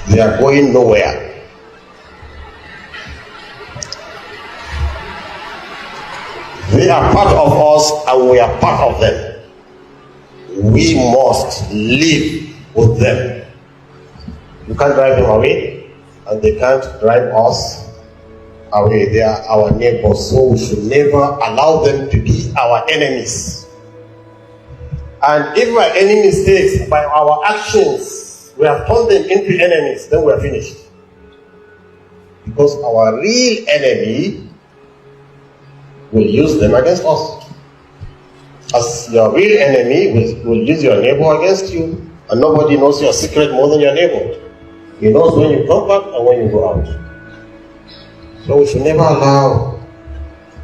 They are going nowhere. They are part of us and we are part of them. We must live with them. You can't drive them away, and they can't drive us away. They are our neighbors, so we should never allow them to be our enemies. And if by any mistakes, by our actions, we have turned them into enemies, then we are finished. Because our real enemy will use them against us. As your real enemy will use your neighbor against you, and nobody knows your secret more than your neighbor. He knows when you come back and when you go out. So we should never allow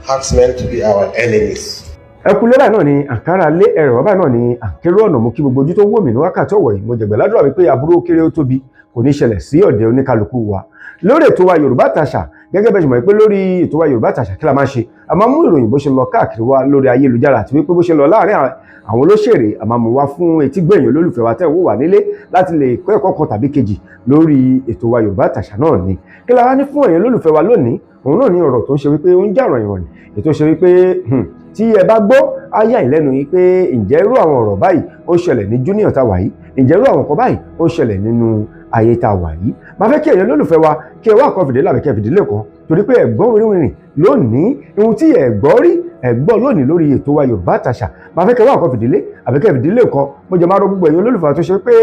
herdsmen to be our enemies. Ẹkú lébà náà ni àǹkárá lé ẹ̀rọ báyìí náà ni àǹkérò ọ̀nà mú kí gbogbo ojú tó wò mí ní wákàtí ọ̀wọ̀ yìí. Mo jẹ̀gbẹ́ ládùúrà wípé aburú ó kéré ó tóbi kò ní ṣẹlẹ̀ sí ọ̀dẹ̀ oníkálukú wa lórí ètò wa Yorùbá Tàṣà. Gẹ́gẹ́ bẹ́ẹ̀ ṣe mọ̀ pé lórí ètò wa Yorùbá Tàṣà, kí la máa ṣe? A máa mú ìròyìn bó ṣe lọ káàkiri wa lórí ayélujára àti wípé bó ṣe lọ láàrin àwọn olóṣèré, a máa mú wá fún etí gbẹ̀yìn olólùfẹ́ wa tẹ́ ń wò wá nílé láti lè kọ́ ẹ̀kọ́ kan tàbí kejì lórí ètò wa Yorùbá Tàṣà náà ni. Kí la wá ní fún ẹ̀yin olólùfẹ́ wa lónìí? Òun náà ní ọ̀rọ̀ tó ń ṣe wípé ó ń jà ròyìnròyìn, ètò ṣe wípé tí ẹ bá gbọ́ á yà yín lẹ́nu yìí pé ǹjẹ́ irú àwọn ọ̀rọ̀ báyìí ó ṣẹlẹ̀ ní junior tá wà yìí? Ǹjẹ́ irú àwọn nǹkan báyìí ó ṣẹlẹ̀ nínú ayé tá a wà yìí? Máa fẹ́ kí ẹ̀yin olólùfẹ́ wa kí ẹ wá nǹkan fìdílé àbí kí ẹ fìdílé kan, torí pé ẹ̀gbọ́n wìrìwìrì lónìí, ohun tí ẹ gbọ́ rí, ẹ gbọ́ lónìí lórí ètò wa Yorùbá Tàṣà. Máa fẹ́ kí ẹ wá nǹkan fìdílé àbí kí ẹ fìdílé kan. Mo jẹ máa rọ gbogbo ẹ̀yin olólùfẹ́ wa tó ṣe pé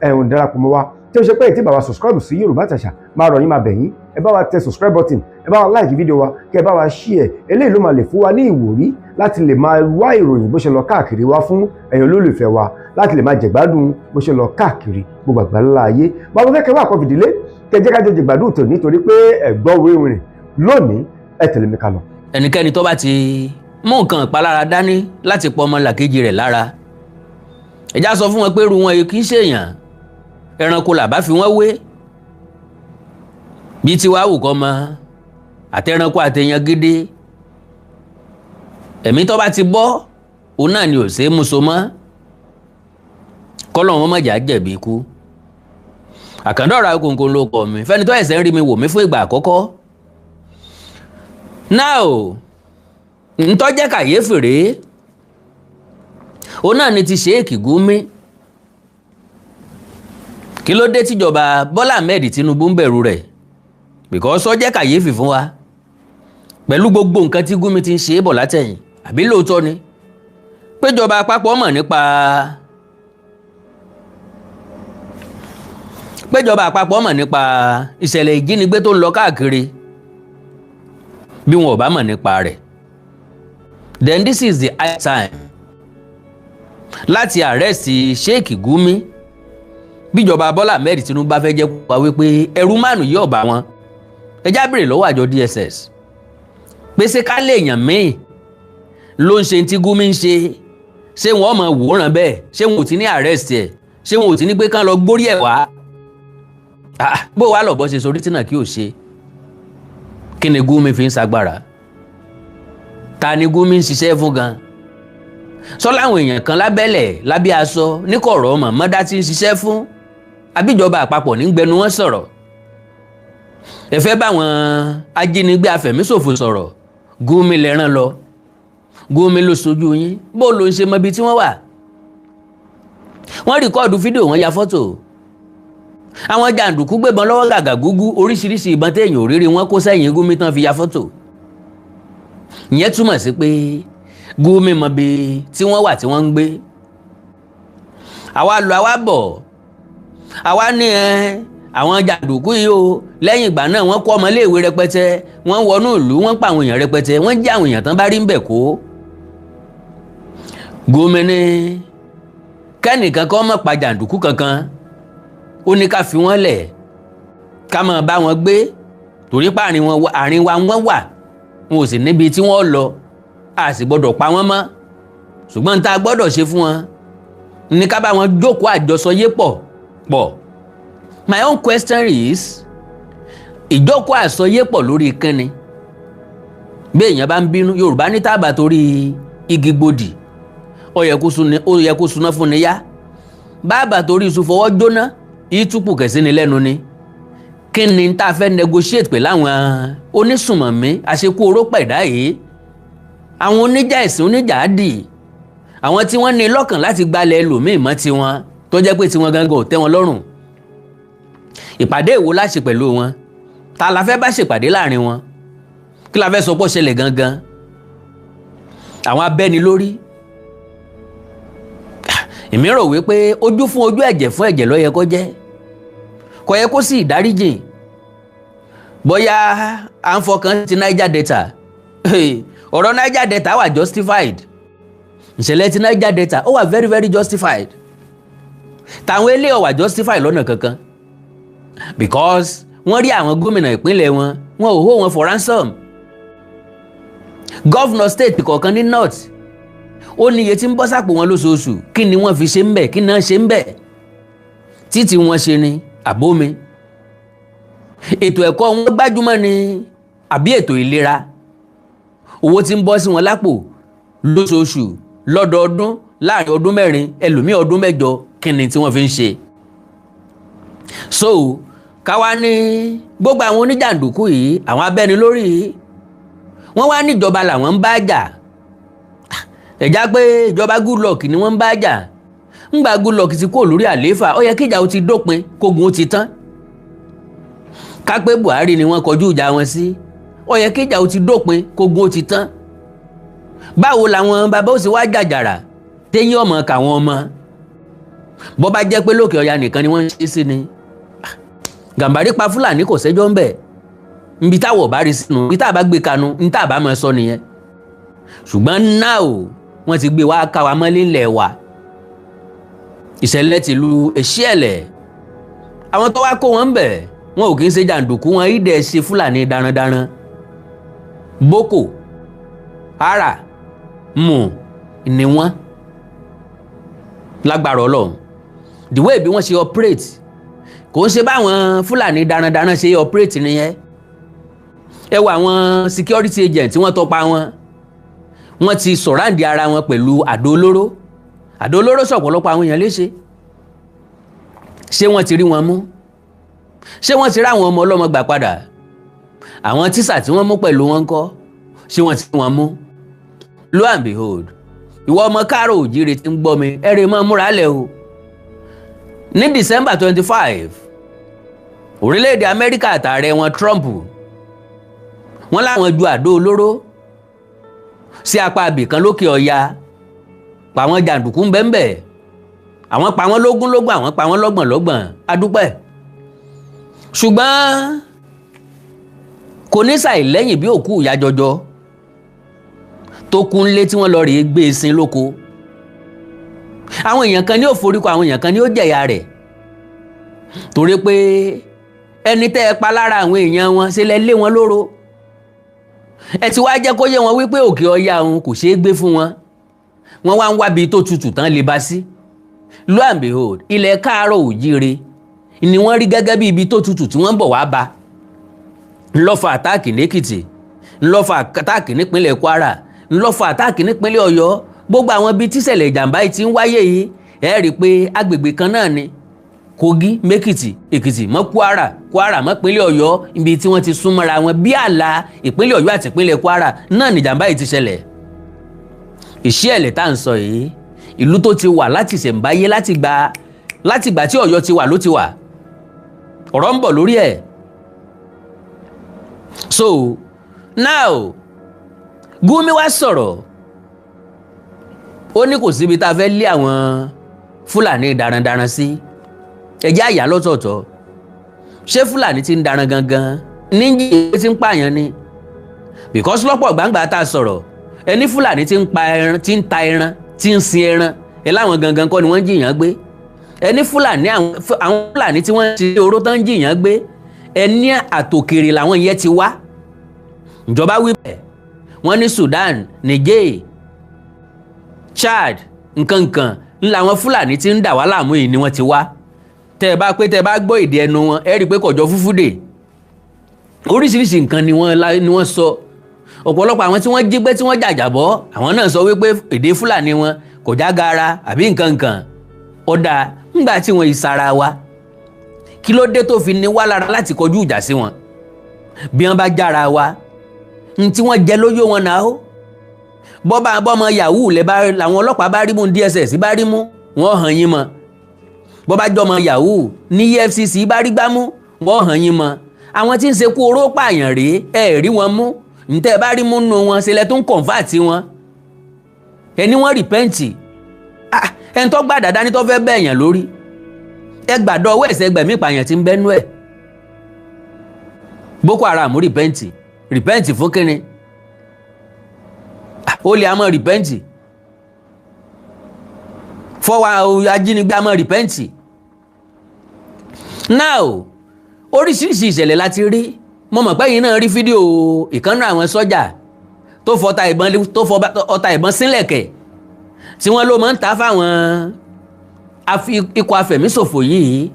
ẹ̀hún darapọ̀ mọ́ wa, tí ó ṣe pé tí bá wa subscribe sí Yorùbá Tàṣà, máa rọ̀ yín, máa bẹ̀ yín, ẹ bá wa tẹ subscribe button, ẹ bá wa like fídíò wa, kí ẹ bá wa share. Eléyìí ló máa lè fún wa ní ìwúrí láti lè máa wá ìròyìn bó ṣe lọ káàkiri wá fún ẹ̀yin olólùfẹ́ wa, láti lè máa jẹ̀gbádùn bó ṣe lọ káàkiri gbogbo àgbáńlá ayé. Báwo fẹ́ kẹ́ wá kọ́ fìdílé kẹ́ jẹ́ ká jọ jẹ̀gbádùn tò, nítorí pé ẹ̀gbọ́n wíwìnrìn lónìí. Ẹ tẹ̀lé mi ká lọ. Ẹnikẹ́ni tó bá ti mú nǹkan ìpalára dání láti pọ ọmọlàkejì rẹ̀ lára, ẹ̀já sọ fún wọn pé irú wọn kì í ṣèèyàn, ẹranko làbá fi wọ́n wé. Bí tiwa wù kọ́ mọ àtẹranko àtẹyàn gidi, ẹ̀mí tó bá ti bọ́, òun náà ni ò ṣeé mú so mọ́. Kọ́lọ́ wọn mọ̀jà jẹ̀bi ikú. Àkàndọ̀rọ̀ Awíkonko ló kọ̀ mí fẹ́ni tó ẹ̀sẹ̀ ń rí mi wò mí fún ìgbà àkọ́kọ́. Now, ntọ́jẹ́ kàyéfì rèé, òun náà ni ti Sheikh Gumi. Kí ló dé tíjọba Bọ́lá Ahmed Tinubu ń bẹ̀rù rẹ̀? Because ó jẹ́ kàyéfì fún wa pẹ̀lú gbogbo nǹkan tí Gumi ti ń ṣe é bọ̀ látẹ̀yìn. Àbí lóòótọ́ ni péjọba àpapọ̀ mọ̀ nípa péjọba àpapọ̀ mọ̀ nípa ìṣẹ̀lẹ̀ ìjínigbé tó ń lọ káàkiri? Bí wọn ò bá mọ̀ nípa rẹ̀, then this is the high time láti arrest Sheikh Gumi. Bíjọba Bọ́lá Ahmed Tinubu bá fẹ́ jẹ́ kó wá wípé ẹrú márùn yóò bá wọn, ẹ já béèrè lọ́wọ́ àjọ DSS pé ṣé ká lè yàn míì ló ń ṣe tí Gumi ń ṣe, ṣé wọn mọ̀ wòran bẹ́ẹ̀? Ṣé wọn ò ti ní arrest ẹ̀? Ṣé wọn ò ti ní pé kán lọ gbórí ẹ̀ wá? Bó wàá lọ bọ́ ṣe sorí tí náà kí o ṣe. Kí ni Gumi fi ń ṣagbára? Ta ni Gumi ń ṣiṣẹ́ fún gan? Sọ láwọn èèyàn kan lábẹ́lẹ̀ lábẹ́ aṣọ níkọ̀rọ̀ mọ̀mọ́dá tí ń ṣiṣẹ́ fún, àbíjọba àpapọ̀ nígbẹnu wọn sọ̀rọ̀? Ẹ fẹ́ báwọn ajínigbé afẹ̀míṣòfò sọ̀rọ̀, Gumi lẹ́ràn lọ, Gumi ló sojú yín. Bó ló ń ṣe mọ ibi tí wọ́n wà? Wọ́n record fídíò, wọ́n ya fọ́tò. Àwọn jàǹdùkú gbébọn lọ́wọ́ gàgà gúgú, oríṣiríṣi ìbọn téèyàn ò rírí wọn kó sẹ́yìn Gumi tán fi ya fọ́tò. Ìyẹn túmọ̀ sí pé Gumi mọ ibi tí wọ́n wà tí wọ́n ń gbé. Àwa lọ, àwa bọ̀, àwa ní ẹ àwọn jàǹdùkú yìí o. Lẹ́yìn ìgbà náà, wọ́n kó ọmọléèwé rẹpẹtẹ, wọ́n wọnú ìlú, wọ́n pa àwọn èèyàn rẹpẹtẹ, wọ́n jí àwọn èèyàn tán bá rí ń bẹ̀ kó. Gumi ní kẹ́nìkan kọ́ mọ̀ pa jàǹdùkú kankan, ó ní ká fi wọ́n lẹ̀, ká máa bá wọn gbé, torí pé àárín wa wọ́n wà, wọn ò sì níbi tí wọ́n lọ, a sì gbọ́dọ̀ pa wọ́n mọ́. Ṣùgbọ́n tá a gbọ́dọ̀ ṣe fún wọn ní ká bá wọn jókòó àjọsọyé pọ̀ pọ̀. My own question is, ìjókòó àsọyé pọ̀ lórí kínni? Bí èèyàn bá ń bínú, Yorùbá ní tábà torí igi gbòdì, ó yẹ kó suná fún ni yá. Bàbá torí iṣu fọwọ́ jóná, ìtúpù kẹ̀sí ni lẹ́nu ni. Kí ni tá a fẹ́ negotiate pẹ̀lú àwọn onísùmọ̀mí àṣekú oró pẹ̀dá yìí, àwọn oníjà ẹ̀sìn, oníjà dì, àwọn tí wọ́n ní lọ́kàn láti gbalẹ̀ ẹlòmíì mọ́ tiwọn, tó jẹ́ pé tiwọn gangan ò tẹ́ wọn lọ́rùn? Ìpàdé èwo la ṣe pẹ̀lú wọn? Ta la fẹ́ bá ṣèpàdé láàrin wọn? Kí la fẹ́ sọ pé ó ṣẹlẹ̀ gangan? Àwọn abẹ́ni lórí, èmi rò wípé ojú fún ojú, ẹ̀jẹ̀ fún ẹ̀jẹ̀ ló yẹ kó jẹ́. Kò yẹ kó sí ìdáríjìn. Bóyá à ń fọkàn ti Niger Delta, ọ̀rọ̀ Niger Delta wà justified. Ìṣẹ̀lẹ̀ ti Niger Delta, ó wà very very justified. Tàwọn eléyìí ò wà justified lọ́nà kankan, because wọ́n rí àwọn gómìnà ìpínlẹ̀ wọn, wọn ò hold wọn for ransom. Governor state kọ̀ọ̀kan ní north, ó ní iye tí ń bọ́ sápò wọn lóṣooṣù. Kí ni wọ́n fi ṣe ń bẹ̀? Kí náà ṣe ń bẹ̀? Títí wọn ṣe ni àbómi ètò ẹ̀kọ́ wọn gbájúmọ́ ni, àbí ètò ìlera? Owó tí ń bọ́ sí wọn lápò lóṣooṣù, lọ́dọọdún, láàrin ọdún 4, ẹlòmíì ọdún 8, kí ni tí wọ́n fi ń ṣe? So káwa ní gbogbo àwọn oníjàǹdùkú yìí, àwọn abẹ́nilórí yìí, wọ́n wá níjọba làwọn ń bá jà. Ẹ̀já pé ìjọba Goodluck ni wọ́n ń bá jà. Ńgbà Goodluck ti kúrò lórí àlééfà, ó yẹ kíjà ó ti dópin, kógun ó ti tán. Ká pé Buhari ni wọ́n kọjú ìjà wọn sí, ó yẹ kíjà ó ti dópin, kógun ó ti tán. Báwo làwọn bàbá ó sì wá jàjàrà téyín ọmọ káwọn ọmọ? Bó bá jẹ́ pé lókè ọya nìkan ni wọ́n ń ṣe sí ni, Gàmbàrí pa Fúlàní, kò sẹ́jọ́ ń bẹ̀. Nbi táwọ̀ bá rí sínú nbi tá a bá gbé kanu, ní tá a bá máa sọ nìyẹn. Ṣùgbọ́n náà o, wọ́n ti gbé wá ká wa mọ́lé ńlẹ̀ wa. Ìṣẹ̀lẹ̀ tìlú Èṣíẹ̀lẹ̀, àwọn tó wá kó wọn bẹ̀, wọn ò kì í ṣe jàǹdùkú, wọn ìdẹ̀ ṣe Fúlàní darandaran. Boko Haram ni wọ́n. Lágbára Ọlọ́run, the way bí wọ́n ṣe operate, kò ń ṣe báwọn Fúlàní darandaran ṣe operate nìyẹn. Ẹ wo àwọn security agent tí wọ́n tọpa wọn, wọ́n ti surround ara wọn pẹ̀lú àdó olóró. Àdó olóró sọ̀pọ̀lọpọ̀ àwọn èèyàn léṣe. Ṣé wọ́n ti rí wọn mú? Ṣé wọ́n ti rí àwọn ọmọ ọlọ́mọ gbà padà? Àwọn tíṣà tí wọ́n mú pẹ̀lú wọn ńkọ́? Ṣé wọ́n ti rí wọn mú? Lo and behold, ìwọ ọmọ káàró òjíire tí ń gbọ́ mi, ẹ̀rẹ̀ máa múra lẹ̀ o. Ní December 25, orílẹ̀-èdè Amẹ́ríkà àtààrẹ wọn Trump, wọ́n láwọn ju àdó olóró sí apá abìkan lókè ọya, pa àwọn jàǹdùkú ńbẹ́ńbẹ́, àwọn pa wọ́n lógún lógún, àwọn pa wọ́n lọ́gbọ̀n lọ́gbọ̀n. Adúpẹ́, ṣùgbọ́n kò ní ṣàìlẹ́yìn bí òkú ìyá jọjọ tó kún lé tí wọ́n lọ rèé gbé e sin lóko. Àwọn èèyàn kan ní ó foríkọ, àwọn èèyàn kan ní ó jẹ̀yà rẹ̀, torí pé ẹni tẹ́ ẹ pa lára àwọn èèyàn wọn ṣe lẹ lé wọn lóró. Ẹ ti wá jẹ́ kó yé wọn wípé òkè ọya òun kò ṣeé gbé fún wọn. Wọ́n wá ń wábi tó tutù tán lè bá sí. Lo and behold, ilẹ̀ káàárọ̀ òjíire ni wọ́n rí gẹ́gẹ́ bí ibi tó tutù tí wọ́n ń bọ̀ wá bá. Ńlọ́fà attack lẹ́kìtì, ńlọ́fà attack nípínlẹ̀ Kwara, ńlọ́fà attack nípínlẹ̀ Ọ̀yọ́. Gbogbo àwọn ibi tíṣẹ̀lẹ̀ ìjàmbá yìí ti ń wáyé yìí, ẹ rí i pé agbègbè kan náà ni: Kogi mẹ́kìtì, Èkìtì mọ́ Kwara, Kwara mọ́ ìpínlẹ̀ Ọ̀yọ́. Ibi tí wọ́n ti súnmọ́ra wọn bí ààlà ìpínlẹ̀ Ọ̀yọ́ àti ìpínlẹ̀ Kwara náà nìjàmbá yìí ti ṣẹlẹ̀. Ìṣẹ̀lẹ̀ tá à ń sọ yìí, ìlú tó ti wà láti ṣẹ̀ǹbáyé, láti gbà tí Ọ̀yọ́ ti wà ló ti wà. Ọ̀rọ̀ ń bọ̀ lórí ẹ̀. So now, Gumi wá sọ̀rọ̀, ó ní kò síbi tá a fẹ́ lé àwọn Fúlàní darandaran sí. Ẹjẹ́ àyà lọ́tọ̀ọ̀tọ̀. Ṣé Fúlàní ti ń daran gangan níjì tí ń pààyàn ni? Because lọ́pọ̀ gbangba tá a sọ̀rọ̀, ẹni Fúlàní ti ń pa ẹran, tí ń ta ẹran, tí ń sin ẹran ẹ, láwọn gangan kọ́ ni wọ́n ń jìyàn gbé. Ẹni Fúlàní, àwọn Fúlàní tí wọ́n ń ṣe oró tán ń jìyàn gbé, ẹni àtòkèrè làwọn yẹn ti wá. Ìjọba wí bẹ́ẹ̀, wọ́n ní Sudan, Niger, Chad, nkankan ńlá àwọn Fúlàní tí ń dà wá láàmú yìí ni wọ́n ti wá. Tẹ́ ẹ bá pé, tẹ́ ẹ bá gbọ́ èdè ẹnu wọn, ẹ rí i pé kọjọ fúfú dè. Oríṣiríṣi nǹkan ni wọ́n sọ. Ọ̀pọ̀lọpọ̀ àwọn tí wọ́n jí gbé, tí wọ́n jàjàbọ́, àwọn náà sọ wípé èdè Fúlàní wọn kò já gaara àbí nǹkan nǹkan. Ọ̀dà ńgbà tí wọ́n ìsara wa, Kí ló dé tó fi ní wá lára láti kọjú ìjà sí wọn? Bí wọ́n bá jára wa, n tí wọ́n jẹ lóyún wọn náà ó bọ́bá bọ́mọ yahoo lẹ bá làwọn ọlọ́pàá bá rí mú, DSS bá rí mú, wọ́n hàn yín mọ́. Bọ́bá jọmọ yahoo ní EFCC bá rí gbámú, wọ́n hàn yín mọ́. Àwọn tí ń ṣekú oró pààyàn rèé, ẹ rí wọn mú. Ntẹ́ bá rí mú nù wọn, ṣe lẹ tó ń convert wọn, ẹni wọ́n repent. Ẹni tó gbà dáadáa ní tó fẹ́ bẹ̀yàn lórí, ẹ gbàdọ̀ ọwọ́ ẹ̀sẹ̀ gbẹ̀mí ìpààyàn tí ń bẹ́nu ẹ̀. Boko Haram repent. Repent fún kínni? Ó lè àmọ́ repent fọwọ́ ajínigbé àmọ́ repent. Now, oríṣiríṣi ìṣẹ̀lẹ̀ láti rí. Mo mọ̀ pé yín náà rí fídíò ìkànnì àwọn sọ́jà tó fọta ìbọn, tó fọ ọta ìbọn sílẹ̀kẹ̀ tí wọ́n ló máa ń ta fáwọn ikọ̀ afẹ̀míṣòfò yìí.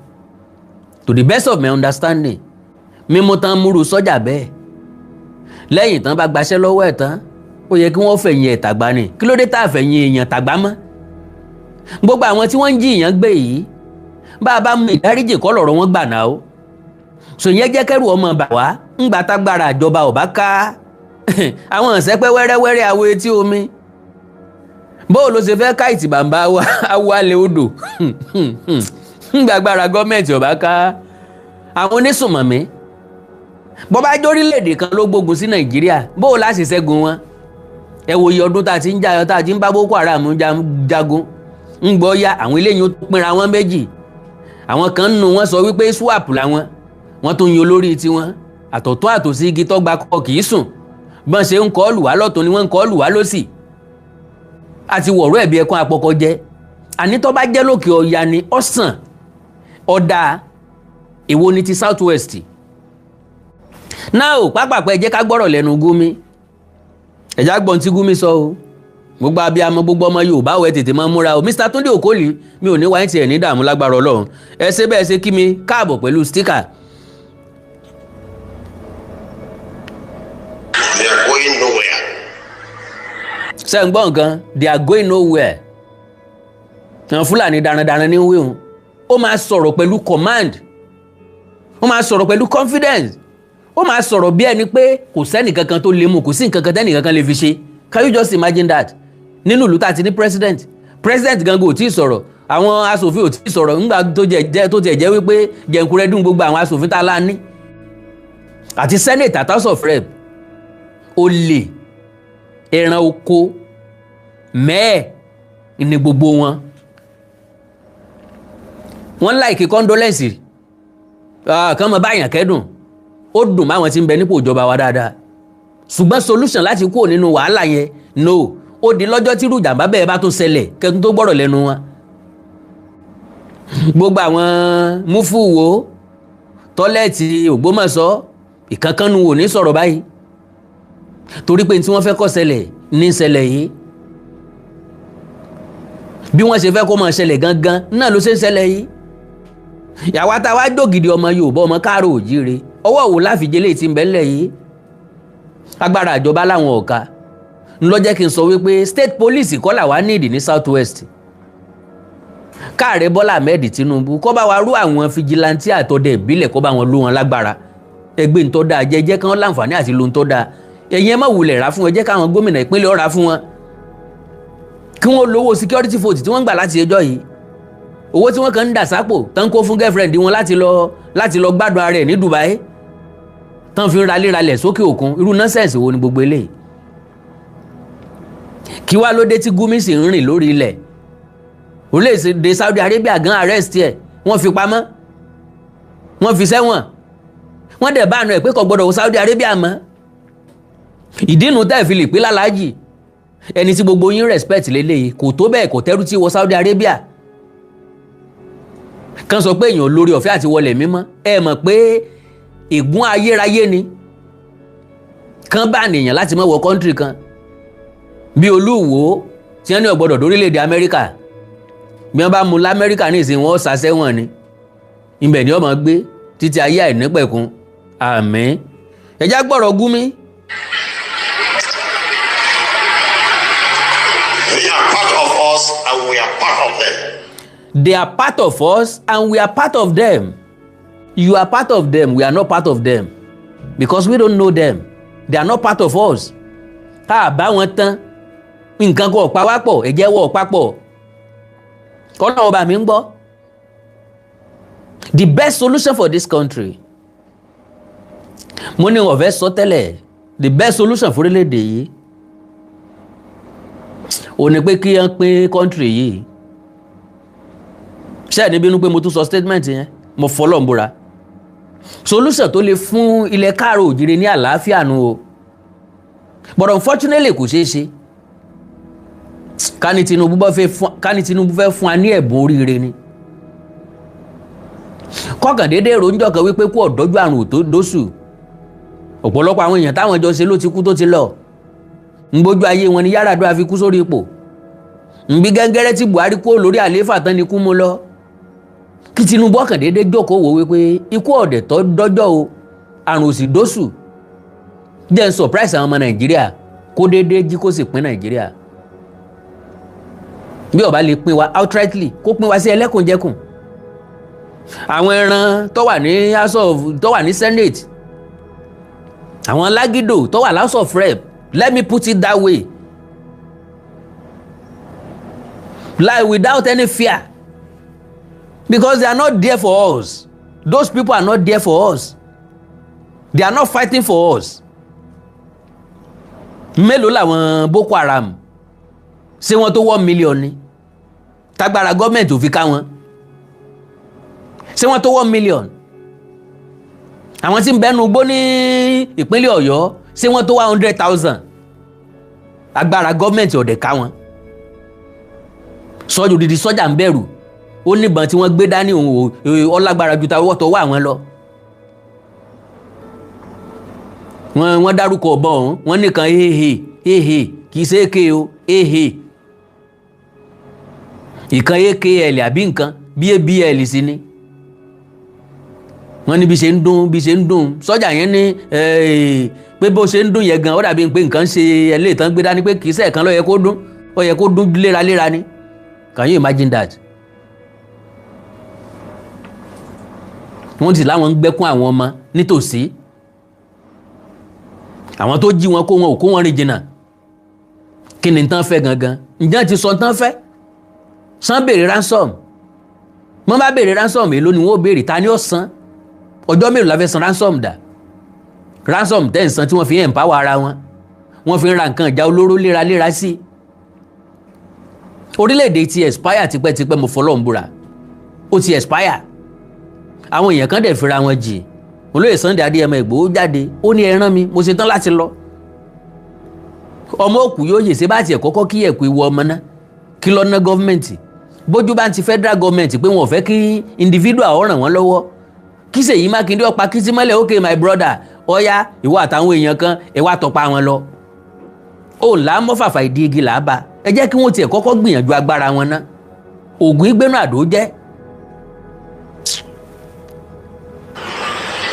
To the best of my understanding, mímú tán múru sọ́jà bẹ́ẹ̀, lẹ́yìn tán bá gbaṣẹ́ lọ́wọ́ ẹ̀ tán, ó yẹ kí wọ́n fẹ̀yìn ẹ̀ tàgbá ni. Kí ló dé tá a fẹ̀yìn èèyàn tàgbá mọ́? Gbogbo àwọn tí wọ́n ń jí èèyàn gbé yìí, bá a bá mú ìdáríjì kọ́ lọ̀rọ̀ wọn gbà náà o. Sò yẹn jẹ́ kẹ́rù ọmọ bà wá ńgbà tágbára àjọba ò bá ká àwọn ìṣẹ́pẹ́ wẹ́rẹ́wẹ́rẹ́ awo etí omi. Bóò ló ṣe fẹ́ ká ìtìbàmbá awo alẹ́ odò ńgbà agbára gọ́ọ̀mẹ̀ntì ò bá ká àwọn onísùnmọ̀mí? Bó bá jórílẹ̀-èdè kan ló gbógun sí Nàìjíríà, bóò láti ṣẹ́gun wọn? Ẹ wo iye ọdún tá a ti ń jà, tá a ti ń bá Boko Haram jagun. Ń gbọ́ ya àwọn eléyìí ó pinra wọn méjì. Àwọn kan nù wọ́n sọ wípé swap làwọn, wọ́n tún yan olórí tiwọn. Àtọ̀tún àtòsí igi tọ́gba kọ kì í sùn. Bọ́n ṣe ń kọ́ lù wá lọ́tún ni wọ́n ń kọ́ lù wá lọ́sì. Àti wọ̀rọ̀ ẹ̀bí ẹ̀kún apọkọ jẹ́. Àní tó bá jẹ́ lókè ọya ni ọ̀sán ọ̀dà, èwo ni ti South West náà ò pápápá? Ẹ jẹ́ ká gbọ́rọ̀ lẹ́nu Gumi. Ẹ já gbọ́n tí Gumi sọ o. Gbogbo abiyamọ, gbogbo ọmọ Yorùbá ò, ẹ tètè máa múra o. Mr Tunde Okoli, mi ò ní wáyé tiẹ̀ ní dààmú lágbára Ọlọ́run. Ẹ ṣe bẹ́ẹ̀ ṣe kí mi káàbọ̀ pẹ̀lú sticker. They are going nowhere. Ṣe ń gbọ́ nǹkan? They are going nowhere. Àwọn Fúlàní darandaran ní wíhun. Ó máa sọ̀rọ̀ pẹ̀lú command, ó máa sọ̀rọ̀ pẹ̀lú confidence, ó máa sọ̀rọ̀ bí ẹni pé kò sẹ́nì kankan tó lè mú, kò sí nǹkan kan tẹ́nì kankan lè fi ṣe. Can you just imagine that? Nínú ìlú tá a ti ní president, president gangan ò tí ì sọ̀rọ̀, àwọn aṣòfin ò tí ì sọ̀rọ̀, ńgbà tó jẹ́ tó tiẹ̀ jẹ́ wípé jẹ̀ǹkúrẹ́dùn gbogbo àwọn aṣòfin tá a lá ní àti senate àti House of Rep, olè ẹran oko mẹ́ẹ̀ ní gbogbo wọn. Wọ́n like condolence kàn mọ́ báyàn kẹ́dùn. Ó dùn máwọn tí ń bẹ nípò ìjọba wa dáadáa, ṣùgbọ́n solution láti kúrò nínú wàhálà yẹn, no. Ó di lọ́jọ́ tí irú ìjàmbá bẹ́ẹ̀ bá tún ṣẹlẹ̀ kẹ́tún tó gbọ́rọ̀ lẹ́nu wọn. Gbogbo àwọn múfù wo toilet Ògbómọ̀ṣọ́, ìkankannu wò ní sọ̀rọ̀ báyìí, torí pé tí wọ́n fẹ́ kó ṣẹlẹ̀ ní ṣẹlẹ̀ yìí. Bí wọ́n ṣe fẹ́ kó máa ṣẹlẹ̀ gangan náà ló ṣe ń ṣẹlẹ̀ yìí. Yàwá tá a wá dògidì ọmọ Yorùbá, ọmọ káàró òjíire, ọwọ́ wo láfijẹ́ lè ti ń bẹ́lẹ̀ yìí? Agbára ìjọba láwọn ọ̀ka ńlọ jẹ́ kí n sọ wípé state police kọ́ làwa nídìí ní South West. Káàrẹ Bọ́lá Ahmed Tinubu kó bá wa rú àwọn vigilante àtọdẹ ìbílẹ̀, kó bá wọn lú wọn lágbára. Ẹgbẹ́ ń tọ́ da jẹ́jẹ́ kí wọ́n láǹfààní àti lu ń tọ́ da. Ẹ̀yin ẹ má wulẹ̀ rà fún wọn, jẹ́ káwọn gómìnà ìpínlẹ̀ ọ̀rà fún wọn, kí wọ́n lówó security vote tí wọ́n ń gbà láti ẹjọ́ yìí, owó tí wọ́n kàn ń dà sápò tán, kó fún girlfriend wọn láti lọ gbádùn ara ẹ̀ ní Dubai, tán fi ń ralé ralẹ̀ sókè òkun. Irú nonsense wo ni gbogbo eléyìí? Kí wá ló dé tí Gumi sì ń rìn lórí ilẹ̀ orílẹ̀-èdè Saudi Arabia gan? Arrest ẹ̀, wọ́n fi pamọ́, wọ́n fi sẹ́wọ̀n, wọ́n dẹ̀ bá àna ẹ̀ pé kò gbọ́dọ̀ wọ Saudi Arabia mọ́. Ìdínú tẹ́ fi lè pé lálàájì, ẹni tí gbogbo yín respect lélẹ́yìí, kò tó bẹ́ẹ̀, kò tẹ́rù tí wọ Saudi Arabia kan sọ pé èèyàn lórí ọ̀fẹ́ àti wọlé mímọ́. Ẹ mọ̀ pé ègún ayérayé ni kán bá nìyàn láti má wọ country kan, bí Olúwo tí wọ́n ní ó gbọ́dọ̀ dórílẹ̀‐èdè Amẹ́ríkà. Bí wọ́n bá mú lamẹ́ríkà ní ìsìn, wọn ṣàṣẹ́wọ̀n ni. Ibẹ̀ ni wọ́n máa gbé títí ayé àìnípẹ̀kun. Àmín. Ẹ̀já gbọ́rọ̀ Gumi. They are part of us and we are part of them. They are part of us and we are part of them. You are part of them, we are not part of them, because we don't know them, they are not part of us. Tá a bá wọn tán, nǹkan kan ọ̀pá wá pọ̀, ẹ̀jẹ̀ wọ̀ ọ̀pá pọ̀. Kọ́nà ọba mi ń gbọ́. The best solution for this country, mo ní wọ́n fẹ́ sọ tẹ́lẹ̀, the best solution fún orílẹ̀-èdè yìí ò ní pé kí wọ́n pín country yìí. Ṣé ẹ̀ ní bínú pé mo tún sọ statement yẹn? Mo fọlọ́ ń búra, solution tó lè fún ilẹ̀ káàró òjìrè ní àlàáfíà nu o. But unfortunately, kò ṣeé ṣe. Ká ní Tinubu fẹ́ fún wa ní ẹ̀bùn oríire ni, kọ́kàn déédéé ròǹjọ́ kan wípé kú ọ̀dọ́jú àrùn tó dóṣù. Ọ̀pọ̀lọpọ̀ àwọn èèyàn táwọn jọ ṣe ló ti kú, tó ti lọ. Ń gbójú ayé wọn ni Yar'Adua fi kú sórí ipò. Ń bí gẹ́ngẹ́rẹ́ tí Buhari kú lórí àlééfà tán ni kú mú lọ. Kí Tinubu ọkàn déédéé jókòó wò wípé ikú ọ̀dẹ̀ tó dọ́jọ́ o, àrùn òsì dóṣù, jẹ́ ń surprise àwọn ọmọ Nàìjíríà, kó déédéé jí kó sì pín Nàìjíríà. Bí ó bá lè pín wa outrightly, kó pín wa sí ẹlẹ́kùnjẹkùn. Àwọn ẹran tó wà ní House of, tó wà ní Senate, àwọn lágídò tó wà House of Rep, let me put it that way, like without any fear, because they are not there for us. Those people are not there for us, they are not fighting for us. Mélòó làwọn Boko Haram? Ṣé wọ́n tó 1 million ni tágbára gọ́ọ̀mẹ̀ntì ò fi ká wọn? Ṣé wọ́n tó 1 million? Àwọn tí ń bẹ́nu gbó ní ìpínlẹ̀ Ọ̀yọ́, ṣé wọ́n tó 100,000? Agbára gọ́ọ̀mẹ̀ntì ọ̀dẹ̀ ká wọn. Sọ́jà, odidi sọ́jà ń bẹ̀rù, ó níbọn tí wọ́n gbé dání, òun ò ọlágbára ju tawọ́ tọwọ́ àwọn lọ. Wọ́n dárúkọ ọ̀bọ ọ̀hún, wọ́n nìkan hehe hehe, kì í ṣe èké o, hehe ìkan akl àbí nǹkan bí abl sí ni. Wọ́n ní bí ṣe ń dún, bí ṣe ń dún. Sọ́jà yẹn ní pé bó ṣe ń dún yẹn gan, ó dàbí pé nǹkan ṣe ẹlẹ́ẹ̀tàn gbé dání, pé kì í ṣe ẹ̀kan ló yẹ kó dún, ó yẹ kó dún léraléra ni. Can you imagine that? Wọ́n ti láwọn ń gbẹ́kún àwọn ọmọ nítòsí. Àwọn tó jí wọn kó wọn ò kó wọn rìn jìnnà. Kí ni tán fẹ́ gangan? Ǹjẹ́ ti sọ tán fẹ́? San béèrè ransom. Wọ́n bá béèrè ransom, èló ni wọ́n ó béèrè? Ta ni ó san? Ọjọ́ mélòó la fẹ́ san ransom dà? Ransom tẹ́ ń san tí wọ́n fi ń empower ara wọn, wọ́n fi ń ra nǹkan ìjà olóró léraléra sí. Orílẹ̀-èdè ti expire tipẹ́tipẹ́, mo fọlọ́ ń búra, ó ti expire. Àwọn èèyàn kan dẹ̀ fira wọn jì. Olóyè Sunday Adéyẹmọ Ìgbòho jáde, ó ní ẹ rán mi, mo ṣetán láti lọ. Ọmọ òkú yóò yè ṣe bá tiẹ̀ kọ́kọ́ kí ẹ̀kú ìwọ ọmọ náà kí lọ ná gọ́ọ̀mẹ̀ntì bójú bá ń ti federal government pé wọn ò fẹ́ kí individual ó ràn wọ́n lọ́wọ́. Kí Ṣèyí Mákindé ọ̀pá kí símọ́lẹ̀, okay my brother, ọ̀ya ìwọ àtàwọn èèyàn kan ẹ wá tọpa wọn lọ. Ó là á mọ́ fàfà ìdí igi là á bá. Ẹ jẹ́ kí wọ́n tiẹ̀ kọ́kọ́ gbìyànjú agbára wọn ná. Ògùn ìgbénu àdó jẹ́.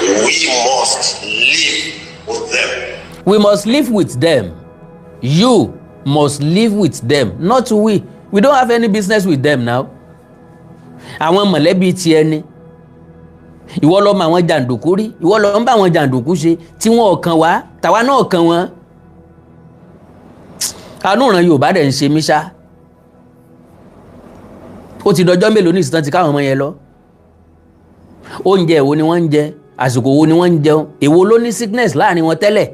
We must live with them. We must live with them. You must live with them, not we. We don't have any business with them now. Àwọn mọ̀lẹ́bí tiẹ̀ ni. Ìwọ lọ mọ àwọn jàǹdùkú rí, ìwọ lọ ń bá àwọn jàǹdùkú ṣe tí wọn ò kàn wá, tàwa náà kàn wọ́n. Àánú ìran Yorùbá dẹ̀ ń ṣe mí ṣá. Ó ti dọjọ́ mélòó ní ìsìtàn ti káwọn ọmọ yẹn lọ. Oúnjẹ èwo ni wọ́n ń jẹ? Àsìkò wo ni wọ́n ń jẹun? Èwo ló ní sickness láàrin wọn tẹ́lẹ̀?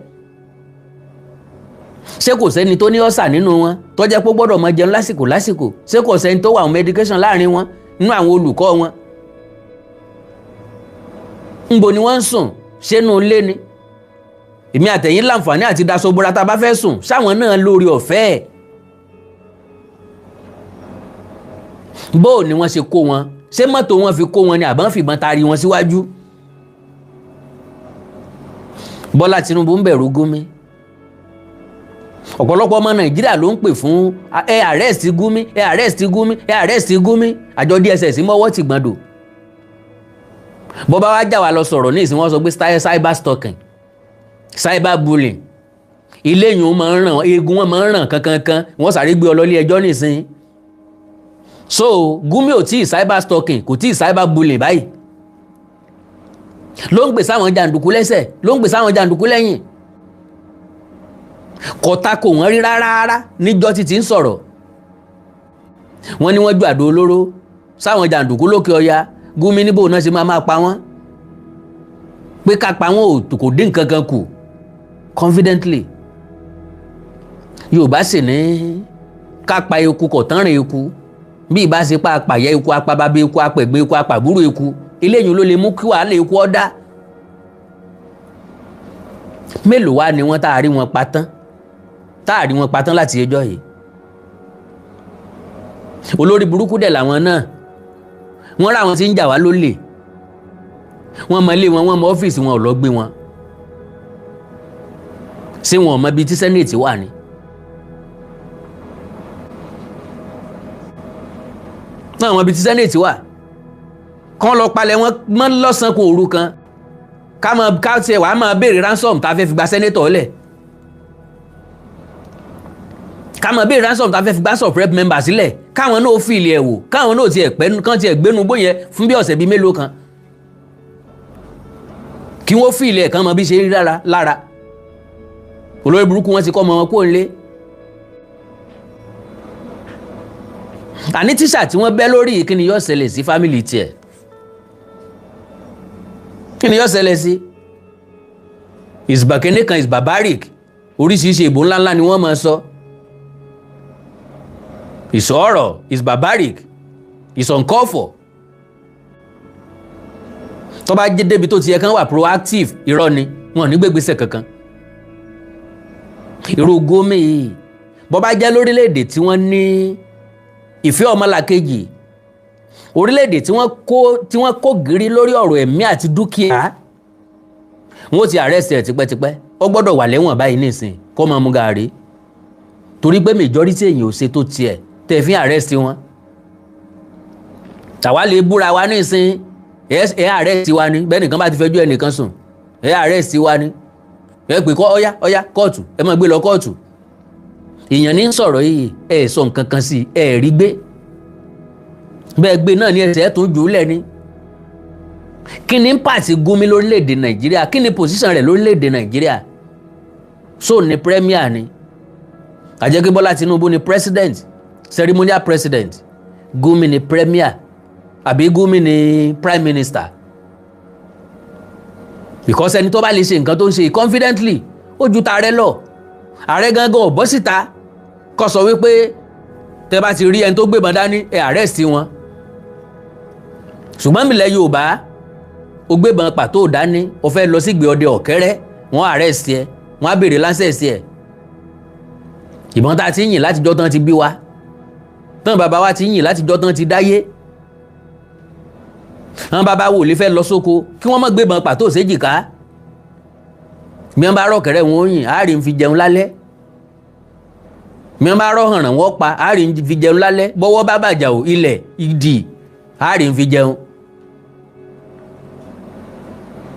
Ṣé kò sẹ́ni tó ní ọ̀sà nínú wọn tó jẹ́ pé ó gbọ́dọ̀ máa jẹun lásìkò lásìkò? Ṣé kò sẹ́ni tó wà on medication láàrin wọn nínú àwọn olùkọ́ wọn? Ńbo ni wọ́n ń sùn? Ṣé inú ilé ni? Èmi àtẹ̀yìn láǹfààní àti daṣọ bora tá a bá fẹ́ sùn, ṣáwọn náà lórí ọ̀fẹ́ ẹ̀? Bó ni wọ́n ṣe kó wọn? Ṣé mọ́tò wọn fi kó wọn ni àbọ̀n fìbọn taari wọn síwájú? Bọ́lá Tinubu ń bẹ̀rù Gumi. Ọ̀pọ̀lọpọ̀ ọmọ Nàìjíríà ló ń pè fún ẹ arrest Gumi, ẹ arrest Gumi, ẹ arrest Gumi. Àjọ DSS mọ́wọ́ ti gbọ́ndò. Bọ́bá wá já wa lọ sọ̀rọ̀ ní ìsìn, wọ́n sọ pé cyber stalking, cyber bullying, ilé yìí wọ́n máa ń ràn, eegun wọn máa ń ràn kankankan, wọ́n sáré gbé ọ lọ ilé ẹjọ́ nísìn. So Gumi ò tí ì cyber stalking, kò tí ì cyber bullying báyìí. Ló ń gbè sáwọn jàǹdùkú lẹ́sẹ̀, ló ń gbè sáwọn jàǹdùkú lẹ́yìn. Kò tako wọ́n rí rárá rárá níjọ́ títí ń sọ̀rọ̀. Wọ́n ní wọ́n ju àdó olóró sáwọn jàǹdùkú lókè ọya. Gumi níbo náà ṣe máa máa pa wọ́n, pé ká pa wọ́n ò kò dín nǹkan kan kù confidently. Yorùbá sì ní ká pa eku kò tán rìn eku, bí ìbá ṣe pa apàyẹ eku, apababẹ eku, apẹ̀gbẹ́ eku, apàbúrò eku, eléyìí ló lè mú kí wàhálà eku ọ̀dá. Mélòó wá ni wọ́n tá a rí wọn pa tán, tá a rí wọn pa tán láti ẹjọ́ yìí? Olórí burúkú dẹ̀ làwọn náà. Wọ́n rà wọn tí ń jà wá lólè, wọ́n mọ ilé wọn, wọ́n mọ ọ́fíìsì wọn, ò lọ gbé wọn. Ṣé wọn ò mọ ibi tí Senate wà ni? Náà wọn ibi tí Senate wà, kán lọ palẹ̀ wọn mọ́ lọ́sàn-án kó òru kan, ká mọ ká tiẹ̀ wàá máa béèrè ransom tá a fẹ́ fi gba senator lẹ̀, ká máa béèrè ransom tá a fẹ́ fi gba sub rep member sílẹ̀, káwọn náà fi ilẹ̀ wò, káwọn náà tiẹ̀ pẹ́ kán tiẹ̀ gbénu bóyẹ fún bí ọ̀sẹ̀ bíi mélòó kan, kí wọ́n fi ilẹ̀ kan mọ bí ṣe rí lára lára. Olórí burúkú, wọn ti kọ́ ọmọ wọn kó nílé. Àní tíṣà tí wọ́n bẹ́ lórí, kí ni yóò ṣẹlẹ̀ sí family tiẹ̀? Kí ni yóò ṣẹlẹ̀ sí? Ìsìbàkínní kan is barbaric, oríṣiríṣi ìbò ńláńlá ni wọ́n máa sọ. Ìsọ̀rọ̀ is barbaric, is uncalled for. Tó bá jẹ́ débi tó ti yẹ kán wà proactive, irọ́ ni, wọn ò ní gbégbèsè kankan. Irú Gumi yìí, bó bá jẹ́ lórílẹ̀‐èdè tí wọ́n ní ìfẹ́ ọmọlàkejì, orílẹ̀‐èdè tí wọ́n kó gírí lórí ọ̀rọ̀ ẹ̀mí àti dúkìá, wọn ó ti arrest ẹ̀ tipẹ́tipẹ́. Ó gbọ́dọ̀ wà lẹ́wọ̀n báyìí nísìn, kó máa mu gàrí, torí pé majority èèyàn ò ṣe tó tiẹ̀ tẹ̀ fi arrest wọn. Tàwa lè búra wa nísìn, ẹ arrest wa ni. Bẹ́ẹ̀ nìkan bá ti fẹjọ́ ẹnìkan sùn, ẹ arrest wa ni. Ẹ pè kọ́, ọ̀yá ọ̀yá, kóòtù, ẹ máa gbé lọ kóòtù. Èèyàn ní sọ̀rọ̀ yìí, ẹ sọ nǹkan kan sí, ẹ rí gbé bẹ́ẹ̀ gbé náà ní ẹsẹ̀ tó jù ú lẹ̀ ni. Kí ni pàtì Gumi lórílẹ̀‐èdè Nàìjíríà? Kí ni position rẹ̀ lórílẹ̀‐èdè Nàìjíríà? So ní premier ni àjẹkí Bọ́lá Tinubu ni president, ceremonial president. Gumi ni premier àbí Gumi ni prime minister? Because ẹni tó bá lè ṣe nǹkan tó ń ṣe confidently, ó ju tààrẹ lọ. Ààrẹ gangan ò bọ́ síta kó sọ wípé tẹ bá ti rí ẹni tó gbébọn dání, ẹ arrest wọn. Ṣùgbọ́n mílẹ̀ Yorùbá, ó gbébọn pàtó dání, ó fẹ́ lọ sígbè ọdẹ ọ̀kẹ́rẹ́, wọ́n arrest ẹ, wọ́n á béèrè license ẹ. Ìbọn tá a ti yìn látijọ́ tán ti bí wa tán, bàbá wa ti yìn látijọ́ tán ti dáyé. Àwọn bàbá wò lè fẹ́ lọ sóko kí wọ́n má gbébọn pàtó séjìká. Bí wọ́n bá rọ̀kẹ́rẹ́, wọn ó yìn, àárín fi jẹun lálẹ́. Bí wọ́n bá rọ̀hànràn, wọ́n pa, àárín fi jẹun lálẹ́. Bọ́wọ́ bá bàjá ò ilẹ̀ ìdì, àárín fi jẹun.